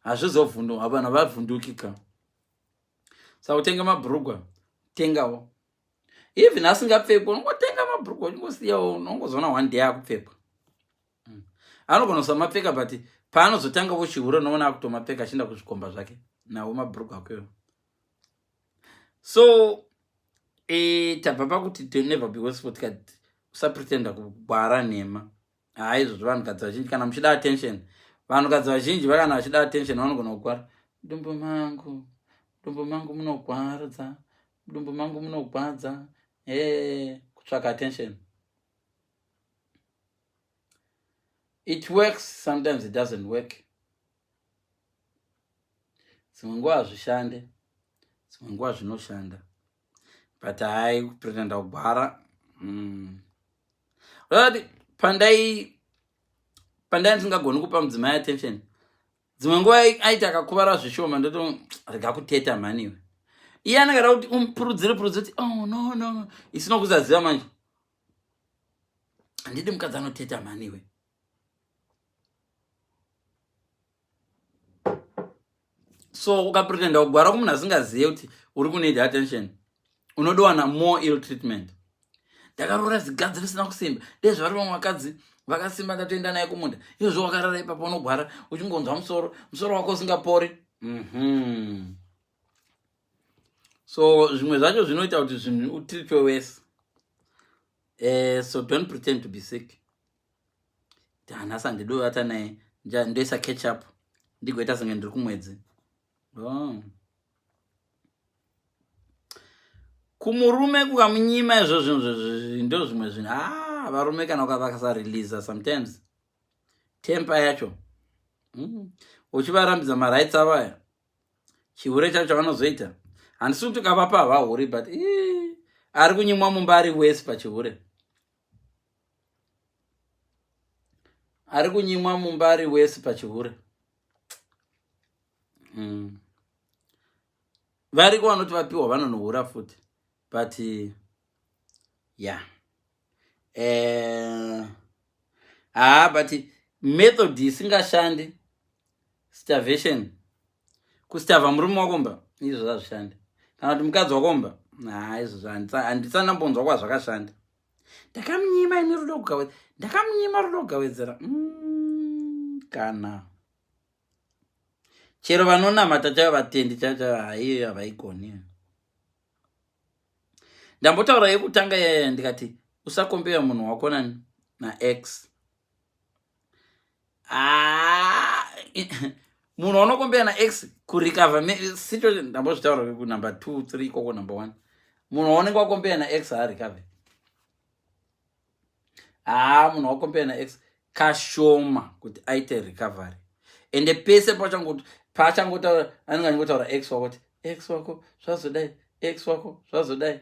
hazvizovhundu, vanhu havavhunduki ka. Saka kutenga mabhurugwa, tengawo even asingapfekwa, unongotenga mabhurugwa uchingosiyawo, unongozoona one day akupfekwa. Anogona kusamapfeka, but paanozotanga vochihure unoona akutomapfeka achienda kuzvikomba zvake nawo mabhurugwa akoyo. So tabva pakuti never be wasteful, tikati usapretenda kugwara nhema. Haa, izvozvo vanhukadzi vazhinji, kana muchida attention, vanhukadzi vazhinji vakana vachida attention vanogona kugwara. Dumbu mangu, dumbu mangu munogwadza, dumbu mangu munogwadza, e kutsvaka attention. It works sometimes, it doesn't work. Dzimwe nguva hazvishande, dzimwe nguva zvinoshanda, but hai, kupretenda kugwara. Kuti pandai ndisingagoni kupa mudzimai attention, dzimwe nguva aiti akakuvara zvishoma, ndoto rega kuteta mhaniwe. Iye anenge ada kuti umupurudzire purudzire kuti, oh, no, no, isina kuzaziva manje. Handidi mukadzi anoteta mhaniwe. So ukapretenda kugwara kumunhu asingazive kuti uri kuneed attention, unodowana more ill treatment. Ndakaroora zigadzi risina kusimba, ndezvari vamwe vakadzi vakasimba, ndatoenda naye kumunda. Izvozvo wakarara ipapo, unogwara uchingonzwa musoro, musoro wako usingapori. So zvimwe zvacho zvinoita kuti zvinhu utreatwe wese. So don't pretend to be sick. Hanhasi handidovata naye, ndoisa catch up, ndigoita senge ndiri kumwedzi. Oh. Kumurume kukamunyima izvo zvinhu, ndo zvimwe zvinhu. Ah, varume kana vakasareleasa sometimes temper yacho. Uchivarambidza marights avo aya, chihure chacho chavanozoita, handisi kuti ukavapa havahuri, but ari kunyimwa mumba ari wese pachihure, ari kunyimwa mumba ari wese pachihure. Variko vanoti vapiwa vanonohura futi, but yeah, haa, but method isingashandi, starvation, kustarva murume wakomba, izvo zvazvishandi. Kana kuti mukadzi wakomba, ha, izvozvo handitsanambonzwa kwazvakashanda. Ndakamunyima ini rudo kugawedzera, ndakamunyima rudo kugawedzera. Kana chero vanonamata chaivo, vatendi chaivo chaivo, haiyo havaigoni. Ndambotaura yekutanga yaya, ndikati usakombeya munhu wako naex. Ah, munhu waunokombeya naex, kurecover situation, ndambozvitaura kunumber 2, 3 koko, number 1, munhu waunenge wakombeya naex haarecover. Haa, munhu wakombeya naex kashoma kuti aite recovery. Ende pese paachangotaura, anenge achingotaura ex wako, kuti ex wako zvazodai, ex wako zvazodai.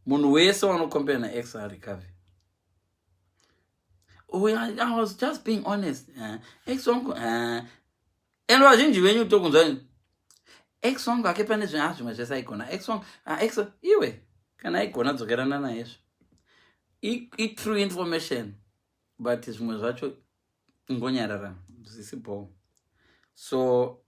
Munhu wese wanokompera naex arecover. Oh, I was just being honest. Ex wangu, and vazhinji venyu tokunzwa ex wangu ake pane zvinhu, zvimwe zvese aigona ex wangu. Ex iwe, kana aigona, dzokerana nayezvo. Itrue information, but zvimwe zvacho ingonyarara, zvisipo. So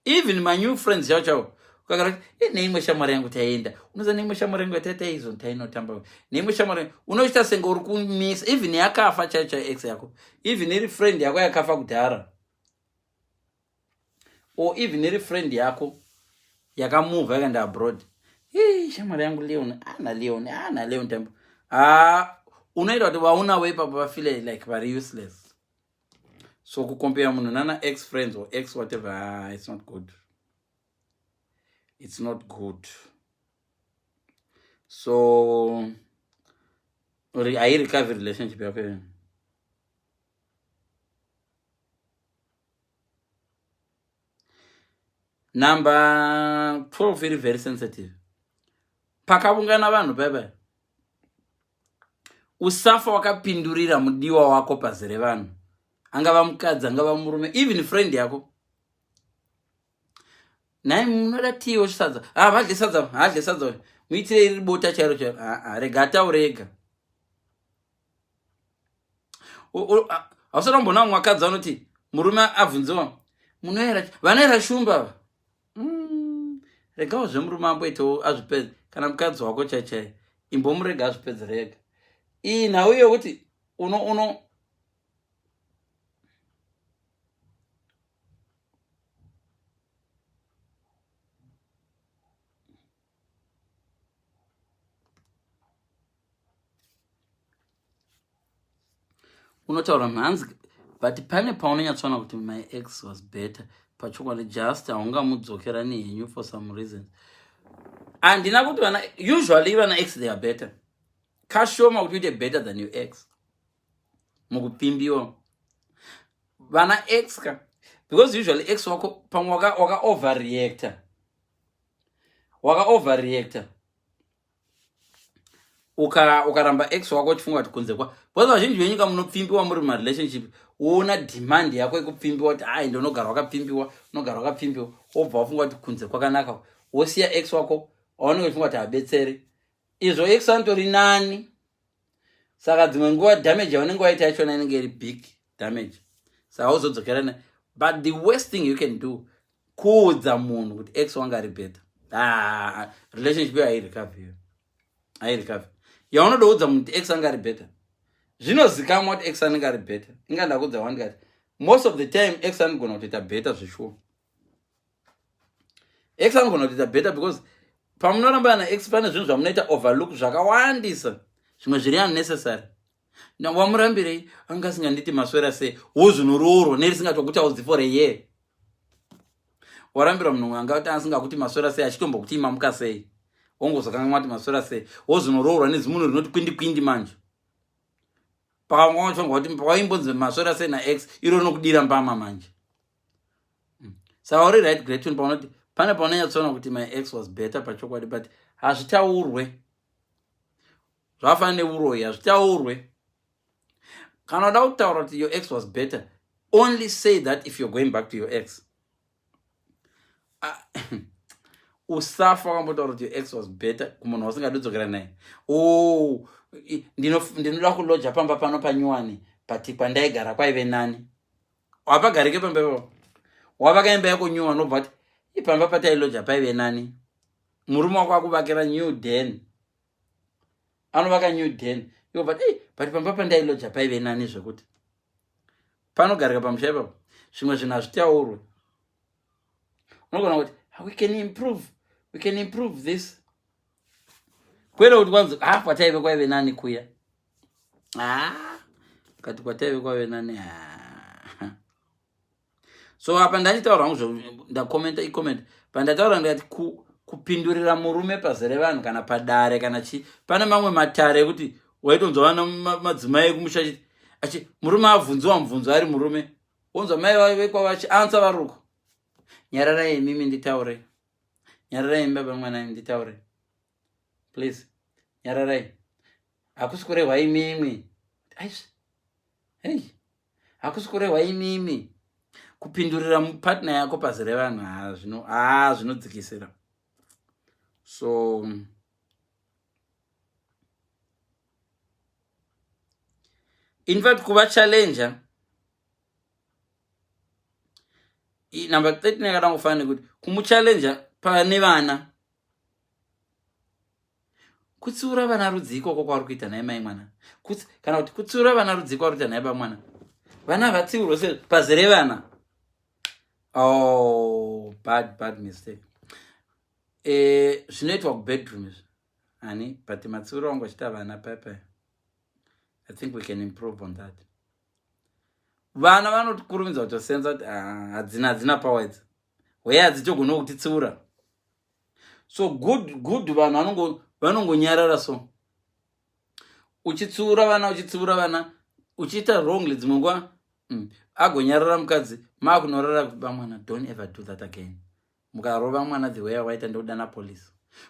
even my new friends chavo chavo, ukagara neimwe shamwari yangu taienda, unoza neimwe shamwari yangu yataitaizo, tainotamba neimwe shamwari, unoita senge uri kumisa. Even yakafa chaiyo chaiyo ex yako, even iri friend yako yakafa kudhara, or even iri friend yako yakamuvha yakaenda abroad, shamwari yangu Leon, ana Leon, ana Leon tambo, ah, unoita kuti vaunawo ipapo vafeel like vari useless. So kukompera munhu nana ex friends or ex whatever, ah, it's not good, it's not good. So hairecover relationship yako. Number 12 iri very sensitive. Pakavungana vanhu paipai, usafa wakapindurira mudiwa wako pazere vanhu, angava mukadzi, angava murume, even friend yako. Nhai, munoda tiwo sadza? Ah, vadye sadza, hadye sadza, muitire iri bota chairo chairo. Ah, ah, rega ataure ega. Hausati wamboona vamwe vakadzi vanoti murume abvunziwa, munoera vanoera shumba ava? Regawo zvemurume amboitawo azvipedze. Kana mukadzi wako chai chai, imbomurega azvipedze rega. Iyi nhau yokuti uno uno unotaura mhanzi, but pane paunonyatsoona kuti my ex was better pachokwadi, just haungamudzokerani henyu for some reasons. Handina kuti vana, usually vana ex, they are better. Kashoma kuti uite better than your ex mukupfimbiwa. Vana ex ka, because usually ex wako pamwe waka overreacta, waka overreacta, ukaramba ex wako uchifunga kuti kunze kwa, because vazhinji venyu ka munopfimbiwa muri mumarelationship, woona demand yako yekupfimbiwa kuti ai, ndonogara wakapfimbiwa, unogara wakapfimbiwa, wobva wafunga kuti kunze kwakanaka, wosiya ex wako waunenge uchifunga kuti habetseri. Izvo ex anotori nani. Saka dzimwe nguva damage yaunenge waita yachona inenge iri big damage, saka wozodzokerana. But the worst thing you can do kuudza munhu kuti ex wanga ari better. Ah, relationship iyo hairecover, iyo hairecover. Yaunodoudza munhu kuti ex anga ari better, zvinozikamwa kuti ex anenge ari better. Inga ndakuudza wani ndikati most of the time ex anogona kutoita better zveshuwa. Ex anogona kutoita better because pamunorambana naex pane zvinhu zvamunoita overlook zvakawandisa, zvimwe zviri unnecessary. Wamurambirei? Anga asinganditi maswera sei. Wozvinoroorwa nerisingatokuti for a year. Warambira munhu anga kuti asingakuti maswera sei, achitombokuti imamuka sei, wongozokanganwa kuti maswera sei. Wozvinoroorwa nezimunhu rinoti kwindi kwindi. Manje pakangwa kuti waimbonzi maswera sei naex, iro rinokudira mbama manje. Saka uri right, Greatun, paunoti pane paunonyatsoona kuti my ex was better pachokwadi, but hazvitaurwe. Zvakafanana neuroyi, hazvitaurwe. Kana uda kutaura kuti your ex was better, only say that if you're going back to your ex. Ah, usafa wakambotaura kuti your ex was better kumunhu wausingadi kudzokera naye. Oh, ndinoda kuloja pamba pano panyuwani, but kwandaigara kwaive nani. Wapagarike pamba ipapo, wavaka imba yako nyuwa, unobva kuti ipamba patailoja paive nani. Murume wako akuvakira new den, anovaka new den, iwo but hey, but pamba pandailoja paive nani zvekuti panogarika pamusha ipapo. Zvimwe zvinhu hazvitaurwe. Unogona kuti ah, we can improve, we can improve this, kwete kuti kwanzi ah, kwataive kwaive nani kuya. Ah, kati kwataive kwaive nani. Ah. So apa ndachitaura hangu, ndakomenta icomment pandataura ndikati kupindurira murume pazere vanhu kana padare kana chii. Pane mamwe matare ekuti waitonzwa vana madzimai ekumusha achi murume abvunziwa mubvunzo ari murume, wonzwa mai vekwa vachiansa varuko, "Nyararai imimi nditaure, nyararai imi baba mwana nditaure, please nyararai, hakusi kurehwa imimi." Aizvi, hei, hakusi kurehwa imimi. Kupindurira partner yako pazere vanhu, ha, zvino, ha, zvinodzikisira. So in fact kuva challenger number 13 yakada kufanira nekuti kumuchallenger pane vana, kutsiura vana rudzi ikoko kwauri kuita naye mai mwana, kana kuti kutsiura vana rudzi kwauri kuita naye bamwana. Vana vatsiurwe se pazere vana. Oh, bad, bad mistake. Zvinoitwa kubedroom izvi ani, but matsiuro wangu achiita vana paipai, I think we can improve on that. Vana vanotikurumidza kutosenza kuti ah, hadzina power idzi, hweya hadzitogona kutitsiura. So good, good, vanhu vanongonyarara. So uchitsiura vana, uchitsiura vana, uchiita wrongly dzimwe nguva, agonyarara mukadzi, maakunorara bamwana. Don't ever do that again. Mukarova mwana the way awaita ndokudana police.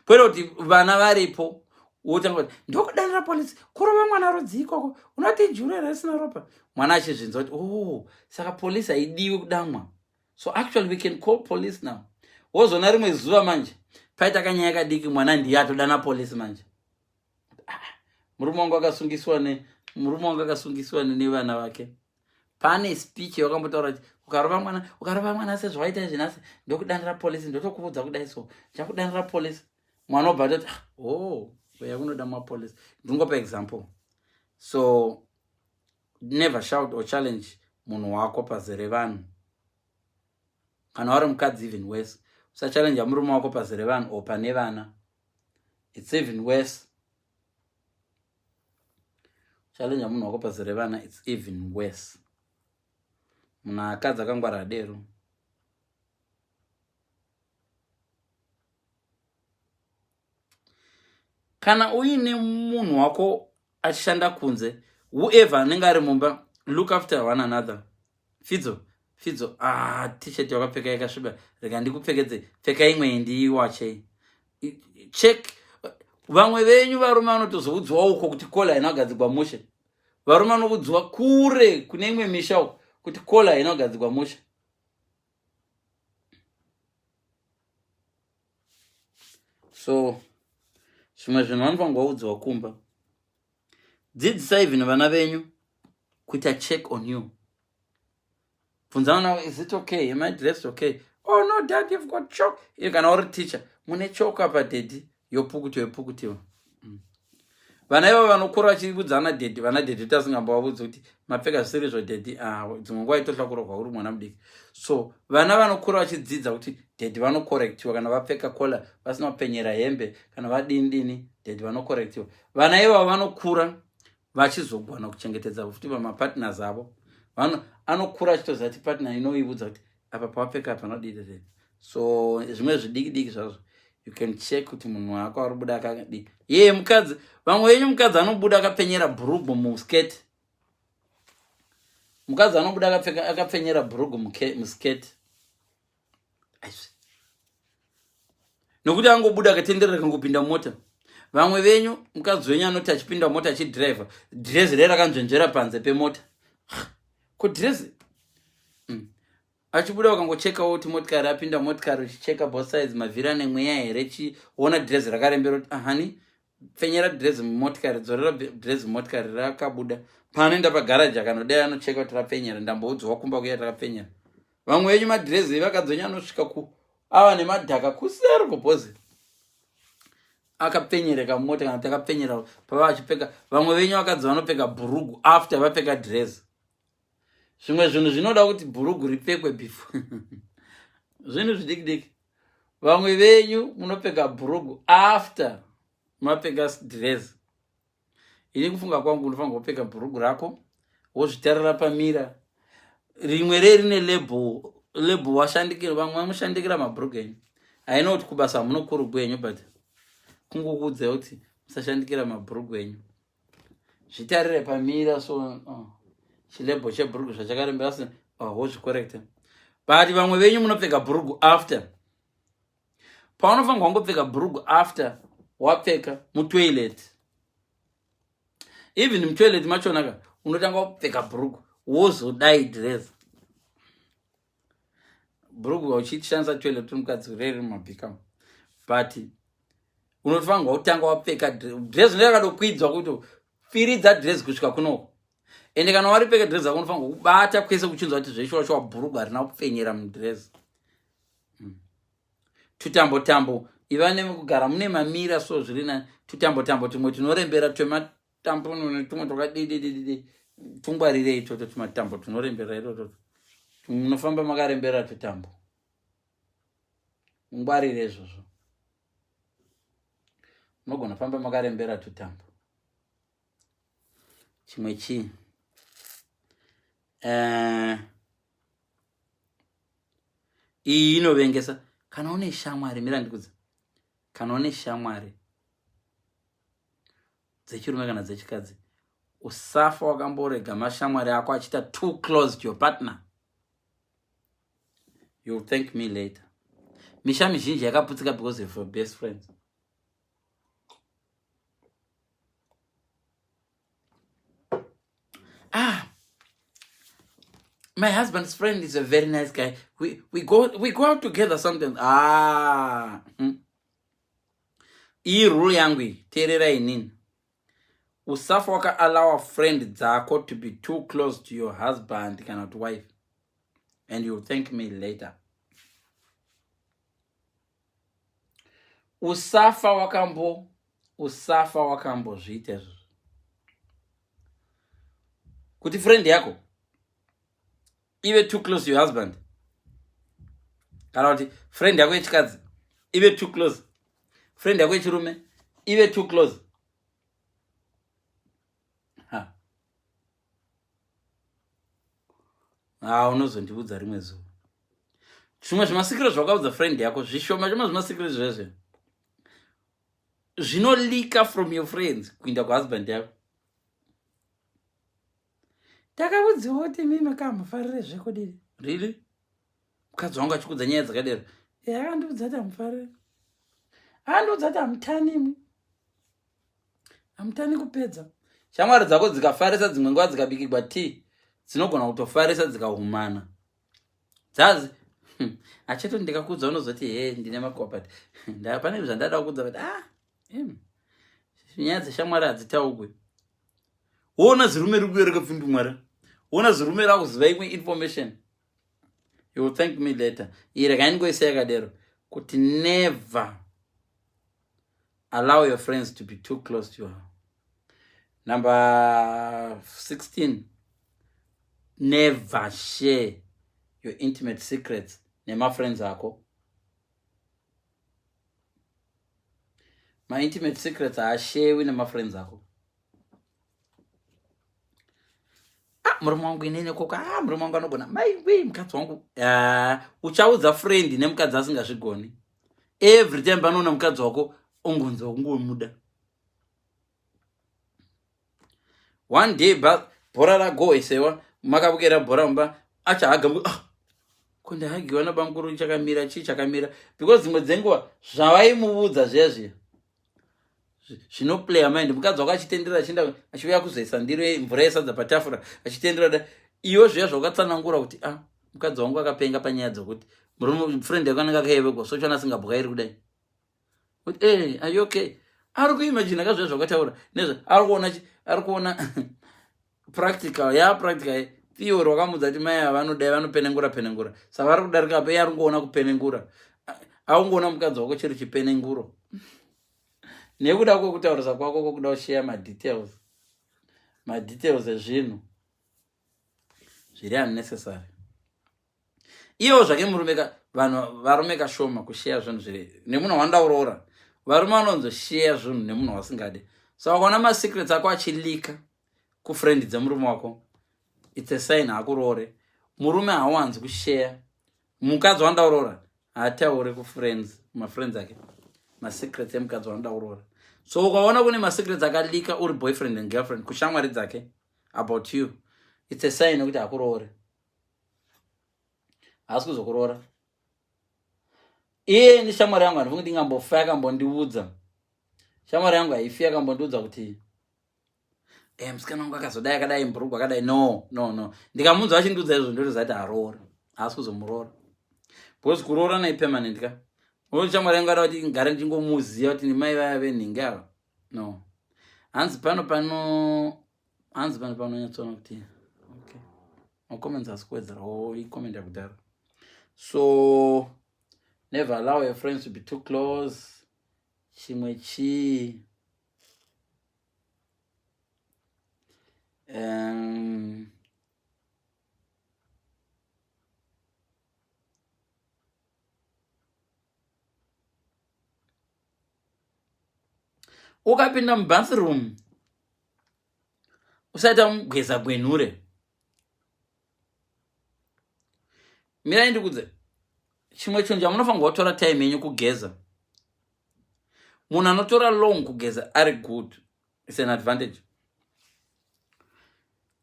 Kwete kuti vana varipo wotanga kuti ndokudanira police kurova mwana rudzi ikoko unoti jure risina ropa. Mwana achizvinzwa kuti oh saka police haidiwi kudamwa. So actually we can call police now. Wozona rimwe zuva manje paita kanyaya kadiki mwana ndiye atodana police manje. Ah, murume wangu akasungiswa ne murume wangu akasungiswa nevana vake. Pane speech yawakambotaura kuti ukarova mwana ukarova mwana sezvawaita izvi nhasi ndokudanira police ndotokuudza kudai so ndichakudanira police. Mwana obva atoti ah, oh uya kunoda mapolice. Ndingopa example. So never shout or challenge munhu wako pazere vanhu. Kana uri mukadzi even worse, usachallenge murume wako pazere vanhu or pane vana. It's even worse. Challenge munhu wako pazere vana, it's even worse. Munhu akadzi akangwara adero. Kana uine munhu wako achishanda kunze, whoever anenge ari mumba, look after one another. Fidzo, Fidzo, ah, t-shirt yakapfeka yakasviba, rega ndikupfekedze, pfeka imwe ndiiwachei. Check. Vamwe venyu varume vanotozoudzwa uko kuti kola haina kugadzigwa mushe. Varume vanoudzwa kure kune imwe misha uko kuti kola haina kugadzigwa mushe. So zvimwe zvinhu vanofanirwa kuudzwa kumba. Dzidzisai even vana venyu kuita check on you. Bvunza vana, is it okay? Am I dressed okay? Oh no, dad, you've got chalk. Iyo kana uri teacher, mune chalk apa daddy, yopukutiwa yopukutiwa. Vana ivavo vanokura vachiudza ana daddy, vana daddy tasingambovaudzi kuti mapfeka zvisiri izvo daddy. Ah, dzimwe nguva itohla kurohwa uri mwana mudiki. So vana vanokura vachidzidza kuti daddy vanocorrectiwa kana vapfeka collar vasina kupenyera hembe, kana vadini dini, daddy vanocorrectiwa. Vana ivavo vanokura vachizogona kuchengetedza futi vamapartners avo. Anokura achitoziva kuti partner inoiudza kuti apa pawapfeka apa panodii. So zvimwe zvidiki diki zvazvo you can check kuti munhu wako ari kubuda akadii. Ye mukadzi, vamwe venyu mukadzi anobuda akapenyera bhurugu muskirt. Mukadzi anobuda akapfenyera bhurugu muskirt. Nokuti angobuda akatenderera kangopinda mota. Vamwe venyu mukadzi wenyu anoti achipinda mota achidriver, dress rere rakanzvenzvera panze pemota. Ko dress Achibuda ukangochekawo kuti motikari apinda motikari, uchicheka both sides, mavhiri ane mweya here, chiona dress rakarembera kuti ahani pfenyera dress mumotikari, dzorera dress mumotikari rakabuda. Paanoenda pagaraji akanodai anocheka kuti rapfenyera, ndamboudzwa kumba kuya rakapfenyera. Vamwe venyu madress evakadzi venyu anosvika ku ava nemadhaka kuseri kubhozi akapfenyereka mumota kana kuti akapfenyera pava achipfeka. Vamwe venyu vakadzi vanopfeka bhurugu after vapfeka dress. Zvimwe zvinhu zvinoda kuti bhurugu ripfekwe before. Zvinhu zvidiki diki. Vamwe venyu munopfeka bhurugu after mapfeka dress. Ini kufunga kwangu unofanirwa kupfeka bhurugu rako wozvitarira pamira. Rimwe reri rine label, label washandikira, vamwe vanoshandikira mabhurugu enyu. I know kuti kubasa hamunokurugwa henyu, but kungokuudzai kuti musashandikira mabhurugu enyu. Zvitarire pamira so chilabel chebhurugu zvachakarembera asi wozvicorrecta. But vamwe venyu munopfeka bhurugu after. Paunofanirwa kungopfeka bhurugu after wapfeka mutoilet. Even mutoilet machona ka unotanga kupfeka bhurugu wozodai dress. Bhurugu uchishandisa toilet mukadzi reri mumabhika. But unofanirwa kutanga wapfeka dress ndakadokwidzwa kuti firidza dress kusvika kunoko. Ende kana waripfeka dress rako unofanirwa kubata kwese kuchinzwa kuti zveshuwa shuwa bhurugu harina kupfenyera mudress. Tutambo tambo iva nekugara mune mamira so zviri nani. Tutambo tambo tumwe tunorembera twematambo tumwe twakadidididi tungwarirei itoto tumatambo tunorembera itoto. Munofamba makarembera tutambo. Mungwarire izvozvo. Munogona famba makarembera tutambo. Chimwe chii? Iyi inovengesa. Kana une shamwari, mira ndikudze. Kana une shamwari dzechirume kana dzechikadzi, usafa wakamborega mashamwari ako achiita too close to your partner. You'll thank me later. Misha mizhinji yakaputsika because of your best friends. Ah, my husband's friend is a very nice guy. We go out together sometimes. Ah. Iyi rule yangu iyi, teerera inini. Usafa wakaalawa friend dzako to be too close to your husband kana kuti wife, and you'll thank me later. Usafa wakambo usafa wakambozviita izvozvo kuti friend yako ive too close to your husband, kana kuti friend yako yechikadzi ive too close, friend yako yechirume ive too close. Ha, ha, unozondiudza rimwe zuva zvimwe zvemasikiro zvawakaudza friend yako, zvishoma shoma zvemasikiro zvezve zvinolika from your friends kuinda kuhusband yako. Takaudziwa kuti imi makamufarire zvekudii? Really, mukadzi wangu achikudza nyaya dzakadero? Akandiudza kuti hamufarire, akandiudza kuti hamutani, imwi hamutani kupedza. Shamwari dzako dzikafarisa, dzimwe nguva dzikabikigwa tea dzinogona kutofarisa dzikahumana dzazi. Acheto ndikakuudza unozoti he ndine makuwa, but pane zvandada kuudza, but ah, nyaya dzeshamwari hadzitaugwe. Woona zirume riri kuuya rakapfundumwara, woona zirume rakuziva imwe information. You will thank me later. Iyi regai ndingoisa yakadero kuti never allow your friends to be too close to you. Number 16, never share your intimate secrets nemafriends ako. Maintimate secrets haashewi nemafriends ako. Ah, murume wangu inini koko, ah, murume wangu anogona, maiwe mukadzi wangu. Ah, uchaudza friend nemukadzi asingazvigoni. Every time panoona mukadzi wako ongonzwa kungomuda. One day bhora ragohesewa, makavukira bhora mumba, achahaga, ah, ko ndahagiwa nabamukuru, chakamira chii chakamira? Because dzimwe dzenguva zvavaimuudza zviya zviya zvinoplaya mind. Mukadzi wako achitendera, achienda, achiuya kuzoisa ndiro mvura yesadza patafura, achitendera da iwe zviya zvawakatsanangura kuti ah, mukadzi wangu akapenga panyaya dzokuti murume friend yako anenge akayevegwa sochona asingabwairi kudai, kuti hey, are you okay? Ari kuimagina ka zviya zvakataura nezve ari kuona, ari kuona practical ya practical theory. Wakamudza kuti mai ava vanodai, vanopenengura penengura, saka vari kudarika apa, iye ari kungoona kupenengura, aungoona mukadzi wako chiri chipenenguro nekuda kwekutaurisa kwako kwokuda kusheya madetails ezvinhu zviri unnecessary. Iyewo zvake murume ka, vanhu varume kashoma kusheya zvinhu zviri nemunhu wandaurora. Varume vanonzosheya zvinhu nemunhu wasingade. Saka ukaona masecrets ako achilika kufriend dzemurume wako, it's a sign hakuroore. Murume haawanzi kusheya. Mukadzi wandaurora haatauri kufriends, mafriends ake, masecrets emukadzi wandaurora. So ukaona kune masecrets akalika uri boyfriend and girlfriend kushamwari dzake about you, it's a sign yekuti hakuroore, haasi kuzokuroora. Iye neshamwari yangu handifungi ndingambofa yakambondiudza. Shamwari yangu haifi yakambondiudza kuti musikana wangu akazodai, akadai, mburugu akadai. No, no, no. Ndikamunzwa achindiudza izvo, ndotoziva kuti haroora, haasi kuzomuroora, because kuroora naipermanent ka. Uno shamwari yangu ada kuti ngare ndingomuziva kuti ndimai vaya venhingi ava. No, hanzi pano pano, hanzi pano panonyatsoona kuti okay, macomments asi kuwedzera o icomment yakudhara. So never allow your friends to be too close. Chimwe chii? Ukapinda mubathroom usaita mugeza gwenhure. Mirai ndikudze chimwe chinhu chamunofanirwa kutora time yenyu kugeza. Munhu anotora long kugeza ari good, it's an advantage.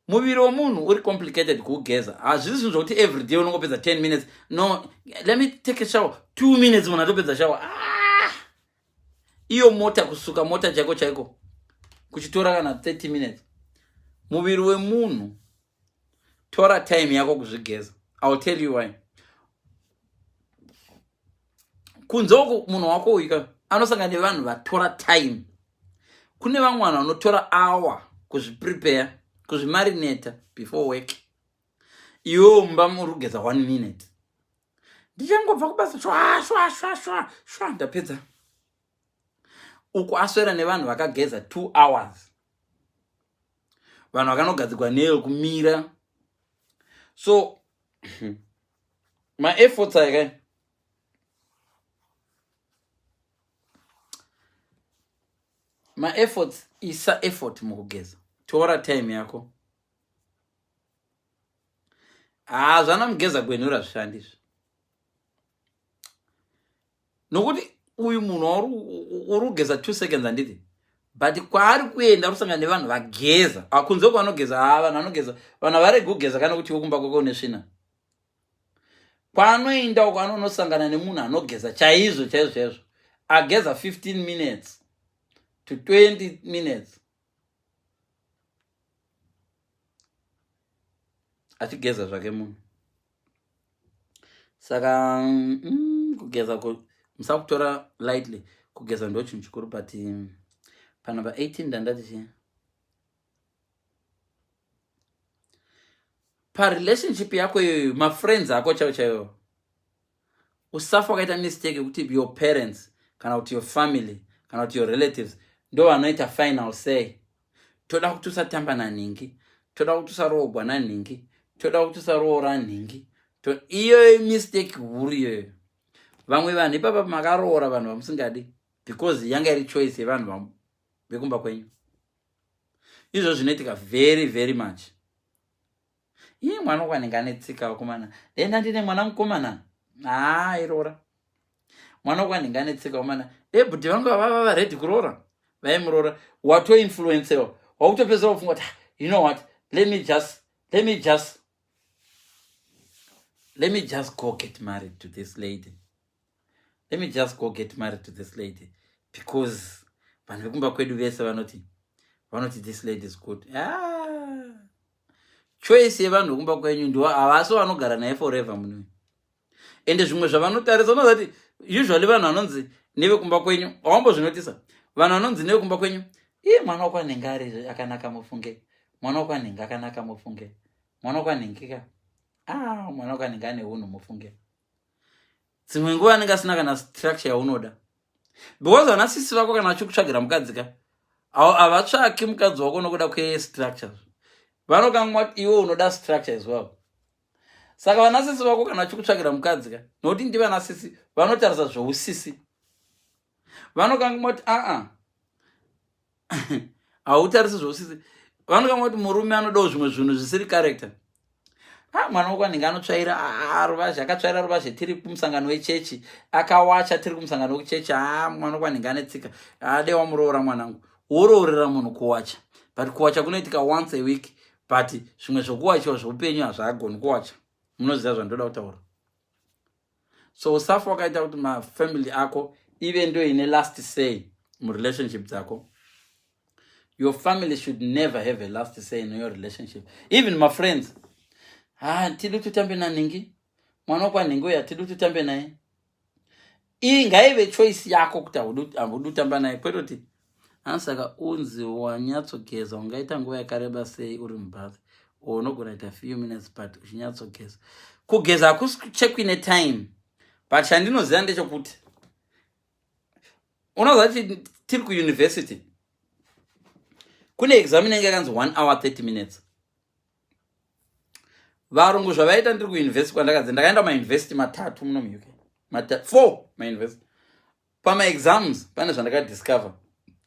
Muviri wemunhu uri complicated kuugeza. Hazvisi zvinhu zvokuti every day unongopedza 10 minutes. No, let me take a shower. 2 minutes munhu atopedza shower. Ah! Iyo mota, kusuka mota chaiko chaiko kuchitora kana 30 minutes. Muviri wemunhu, tora time yako kuzvigeza. I will tell you why. Kunze uku munhu wako uyu anosangana nevanhu vatora time. Kune vamwe vanhu vanotora hour kuzviprepare, kuzvimarinata before work. Iwewo mumba muri kugeza 1 minute. Ndichangobva kubasa, shwa shwa shwa shwa shwa, ndapedza. Uku aswera nevanhu vakageza 2 hours, vanhu vakanogadzigwa neyo kumira. So maefforts aya, maefforts, isa effort mukugeza, tora time yako. Haa, zvana mugeza gwenura zvishandi izvi, nokuti uyu munhu uri kugeza 2 seconds, handiti? But kwaari kuenda rusangana nevanhu vageza. Kunze kwanogeza, ha, vanhu vanogeza, vanhu havaregi kugeza kana kuti wokumba kwako une svina. Kwaanoenda uko anonosangana nemunhu anogeza chaizvo chaizvo chaizvo, ageza 15 minutes to 20 minutes achigeza zvake munhu. Saka kugeza musakutora lightly. Kugeza ndo chinhu chikuru. But panumber 18 ndandati chii? Parelationship yako iyoyo, mafriends ako chaivo chaivo, usafa wakaita mistake yekuti your parents kana kuti your family kana kuti your relatives ndo vanoita final say. Toda kuti usatamba nanhingi, toda kuti usaroogwa nanhingi, toda kuti usaroora nhingi. Iyoyo mistake huru iyoyo. Vamwe vanhu ipapa makaroora vanhu vamusingadi because yanga iri choice yevanhu vekumba kwenyu. Izvo zvinoitika very very much. Iye mwana wako anenge ane tsika, vakomana. Denda ndine mwana mukomana, haa, iroora. Mwana wako anenge ane tsika, vakomana. Ebhuti vangu vava vaready kuroora, vaimuroora. Watoinfluencewa, wakutopedzera kufunga kuti, "You know what, let me just go get married to this lady. Let me just go get married to this lady because vanhu vekumba kwedu vese vanoti this lady is good." Ah. Choice yevanhu vekumba kwenyu ndo havasi vanogara naye forever munhu. Ende zvimwe zvavanotarisa, unozati usually vanhu vanonzi nevekumba kwenyu, wambozvinotisa, vanhu vanonzi nevekumba kwenyu, iye mwana wako anenge ari akanaka mufunge, mwana wako anenge akanaka mufunge, mwana wako anenge ka, ah, mwana wako anenge ane unhu mufunge. Dzimwe nguva anenge asina kana structure yaunoda, because vana sisi vako kana vachikutsvagira mukadzi ka, havatsvaki mukadzi wako nokuda kwestructure. Vanokamwa iwe unoda structure as well. Saka vana sisi vako kana vachikutsvagira mukadzi ka, nokuti ndivana sisi vanotarisa zvousisi, vanokangamwa kuti aa, hautarisi zvousisi. Vanokangamwa kuti murume anodawo zvimwe zvinhu zvisiri character. Ah, mwana wako anenge anotsvaira ruvazhe, akatsvaira ruvazhe tiri kumusangano wechechi, akawacha tiri kumusangano wekuchechi. A, mwana wako anenge ane tsika, ade wamuroora mwanangu. Woroorera munhu kuwacha, but kuwacha kunoitika once a week, but zvimwe zvokuwachiwa zveupenyu hazvaagoni kuwacha. Munoziva zvandoda kutaura. So usafa wakaita kuti mafamily ako ive ndo ine last say murelationship dzako. Your family should never have a last say in your relationship. Even my friends, ha, tidi kuti utambe nanhingi, mwana wokwanhingi uya, tidi kuti utambe naye. Iyi ngaive choice yako kuti haudi kutamba naye, kwete kuti. Saka unzi wanyatsogeza, ungaita nguva yakareba sei uri mubath? Unogona kuita few minutes, but uchinyatsogeza. Kugeza hakusi chekwi netime, but chandinoziva ndechekuti unoziva kuti tiri kuuniversity, kune exam inenge yakanzi 1 hour 30 minutes. Varungu zvavaita, ndiri kuuniversity kwandakadzi, ndakaenda mauniversity matatu muno muUK, four mauniversity. Pamaexams pane zvandakadiscover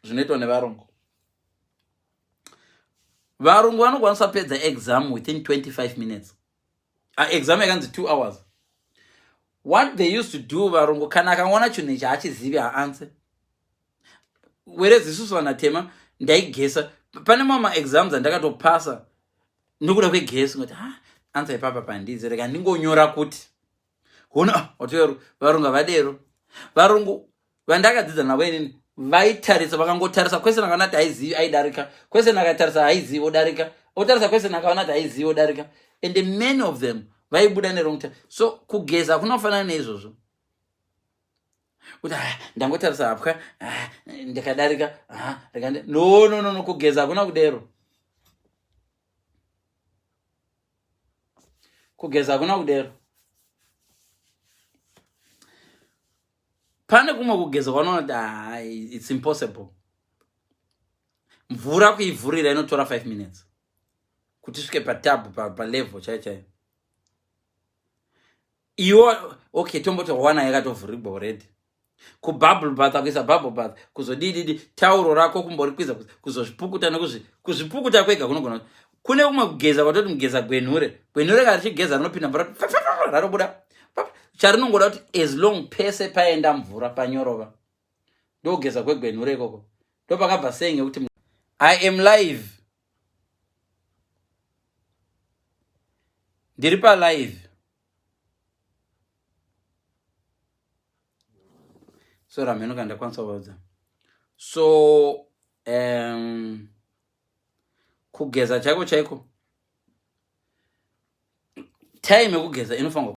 zvinoitwa nevarungu. Varungu vanokwanisa pedza exam within 25 minutes. Exam yakanzi 2 hours. What they used to do varungu, kana akangoona chinhu ichi haachizivi, haanswer. Whereas isusu vanatema, ndaigesa. Pane mamwe maexams andakatopasa. Nokuda kwegesi ngoti ha ansa ipapa pandizi rega ndingonyora kuti hona ah, watoero varungu havadero. Varungu vandakadzidza navo inini vaitarisa, vakangotarisa kwese nakaona kuti haizivi aidarika, kwese nakatarisa haizivi odarika, otarisa kwese nakaona kuti haizivi odarika, and many of them vaibuda nerong time. So kugeza kunofanana neizvozvo kuti ah, ndangotarisa hapwa ah, ndikadarika ah, no no no no, kugeza hakuna kudero. Kugeza hakuna kudero. Pane kumwe kugeza kwanoona kuti ah, it's impossible. Mvura kuivhurira inotora 5 minutes kuti svike patab palevel chaiyo chaiyo. Iwo okay, tomboti wana yakatovhurigwa already kububble bath, akuisa bubble bath, kuzodididi tauro rako kumborikwiza, kuzozvipukuta nekuzvipukuta kwega kunogona. Kune kumwe kugeza kwatoti mugeza gwenhure. Gwenhure kana richigeza rinopinda mvura rarobuda, charinongoda kuti as long pese paenda mvura panyorova, ndokugeza kwegwenhure ikoko. Ndopakabva saying yekuti I am live, ndiri palive. So ramheno kana ndakwanisa kuvaudza. So kugeza chaiko chaiko, time yekugeza inofanirwa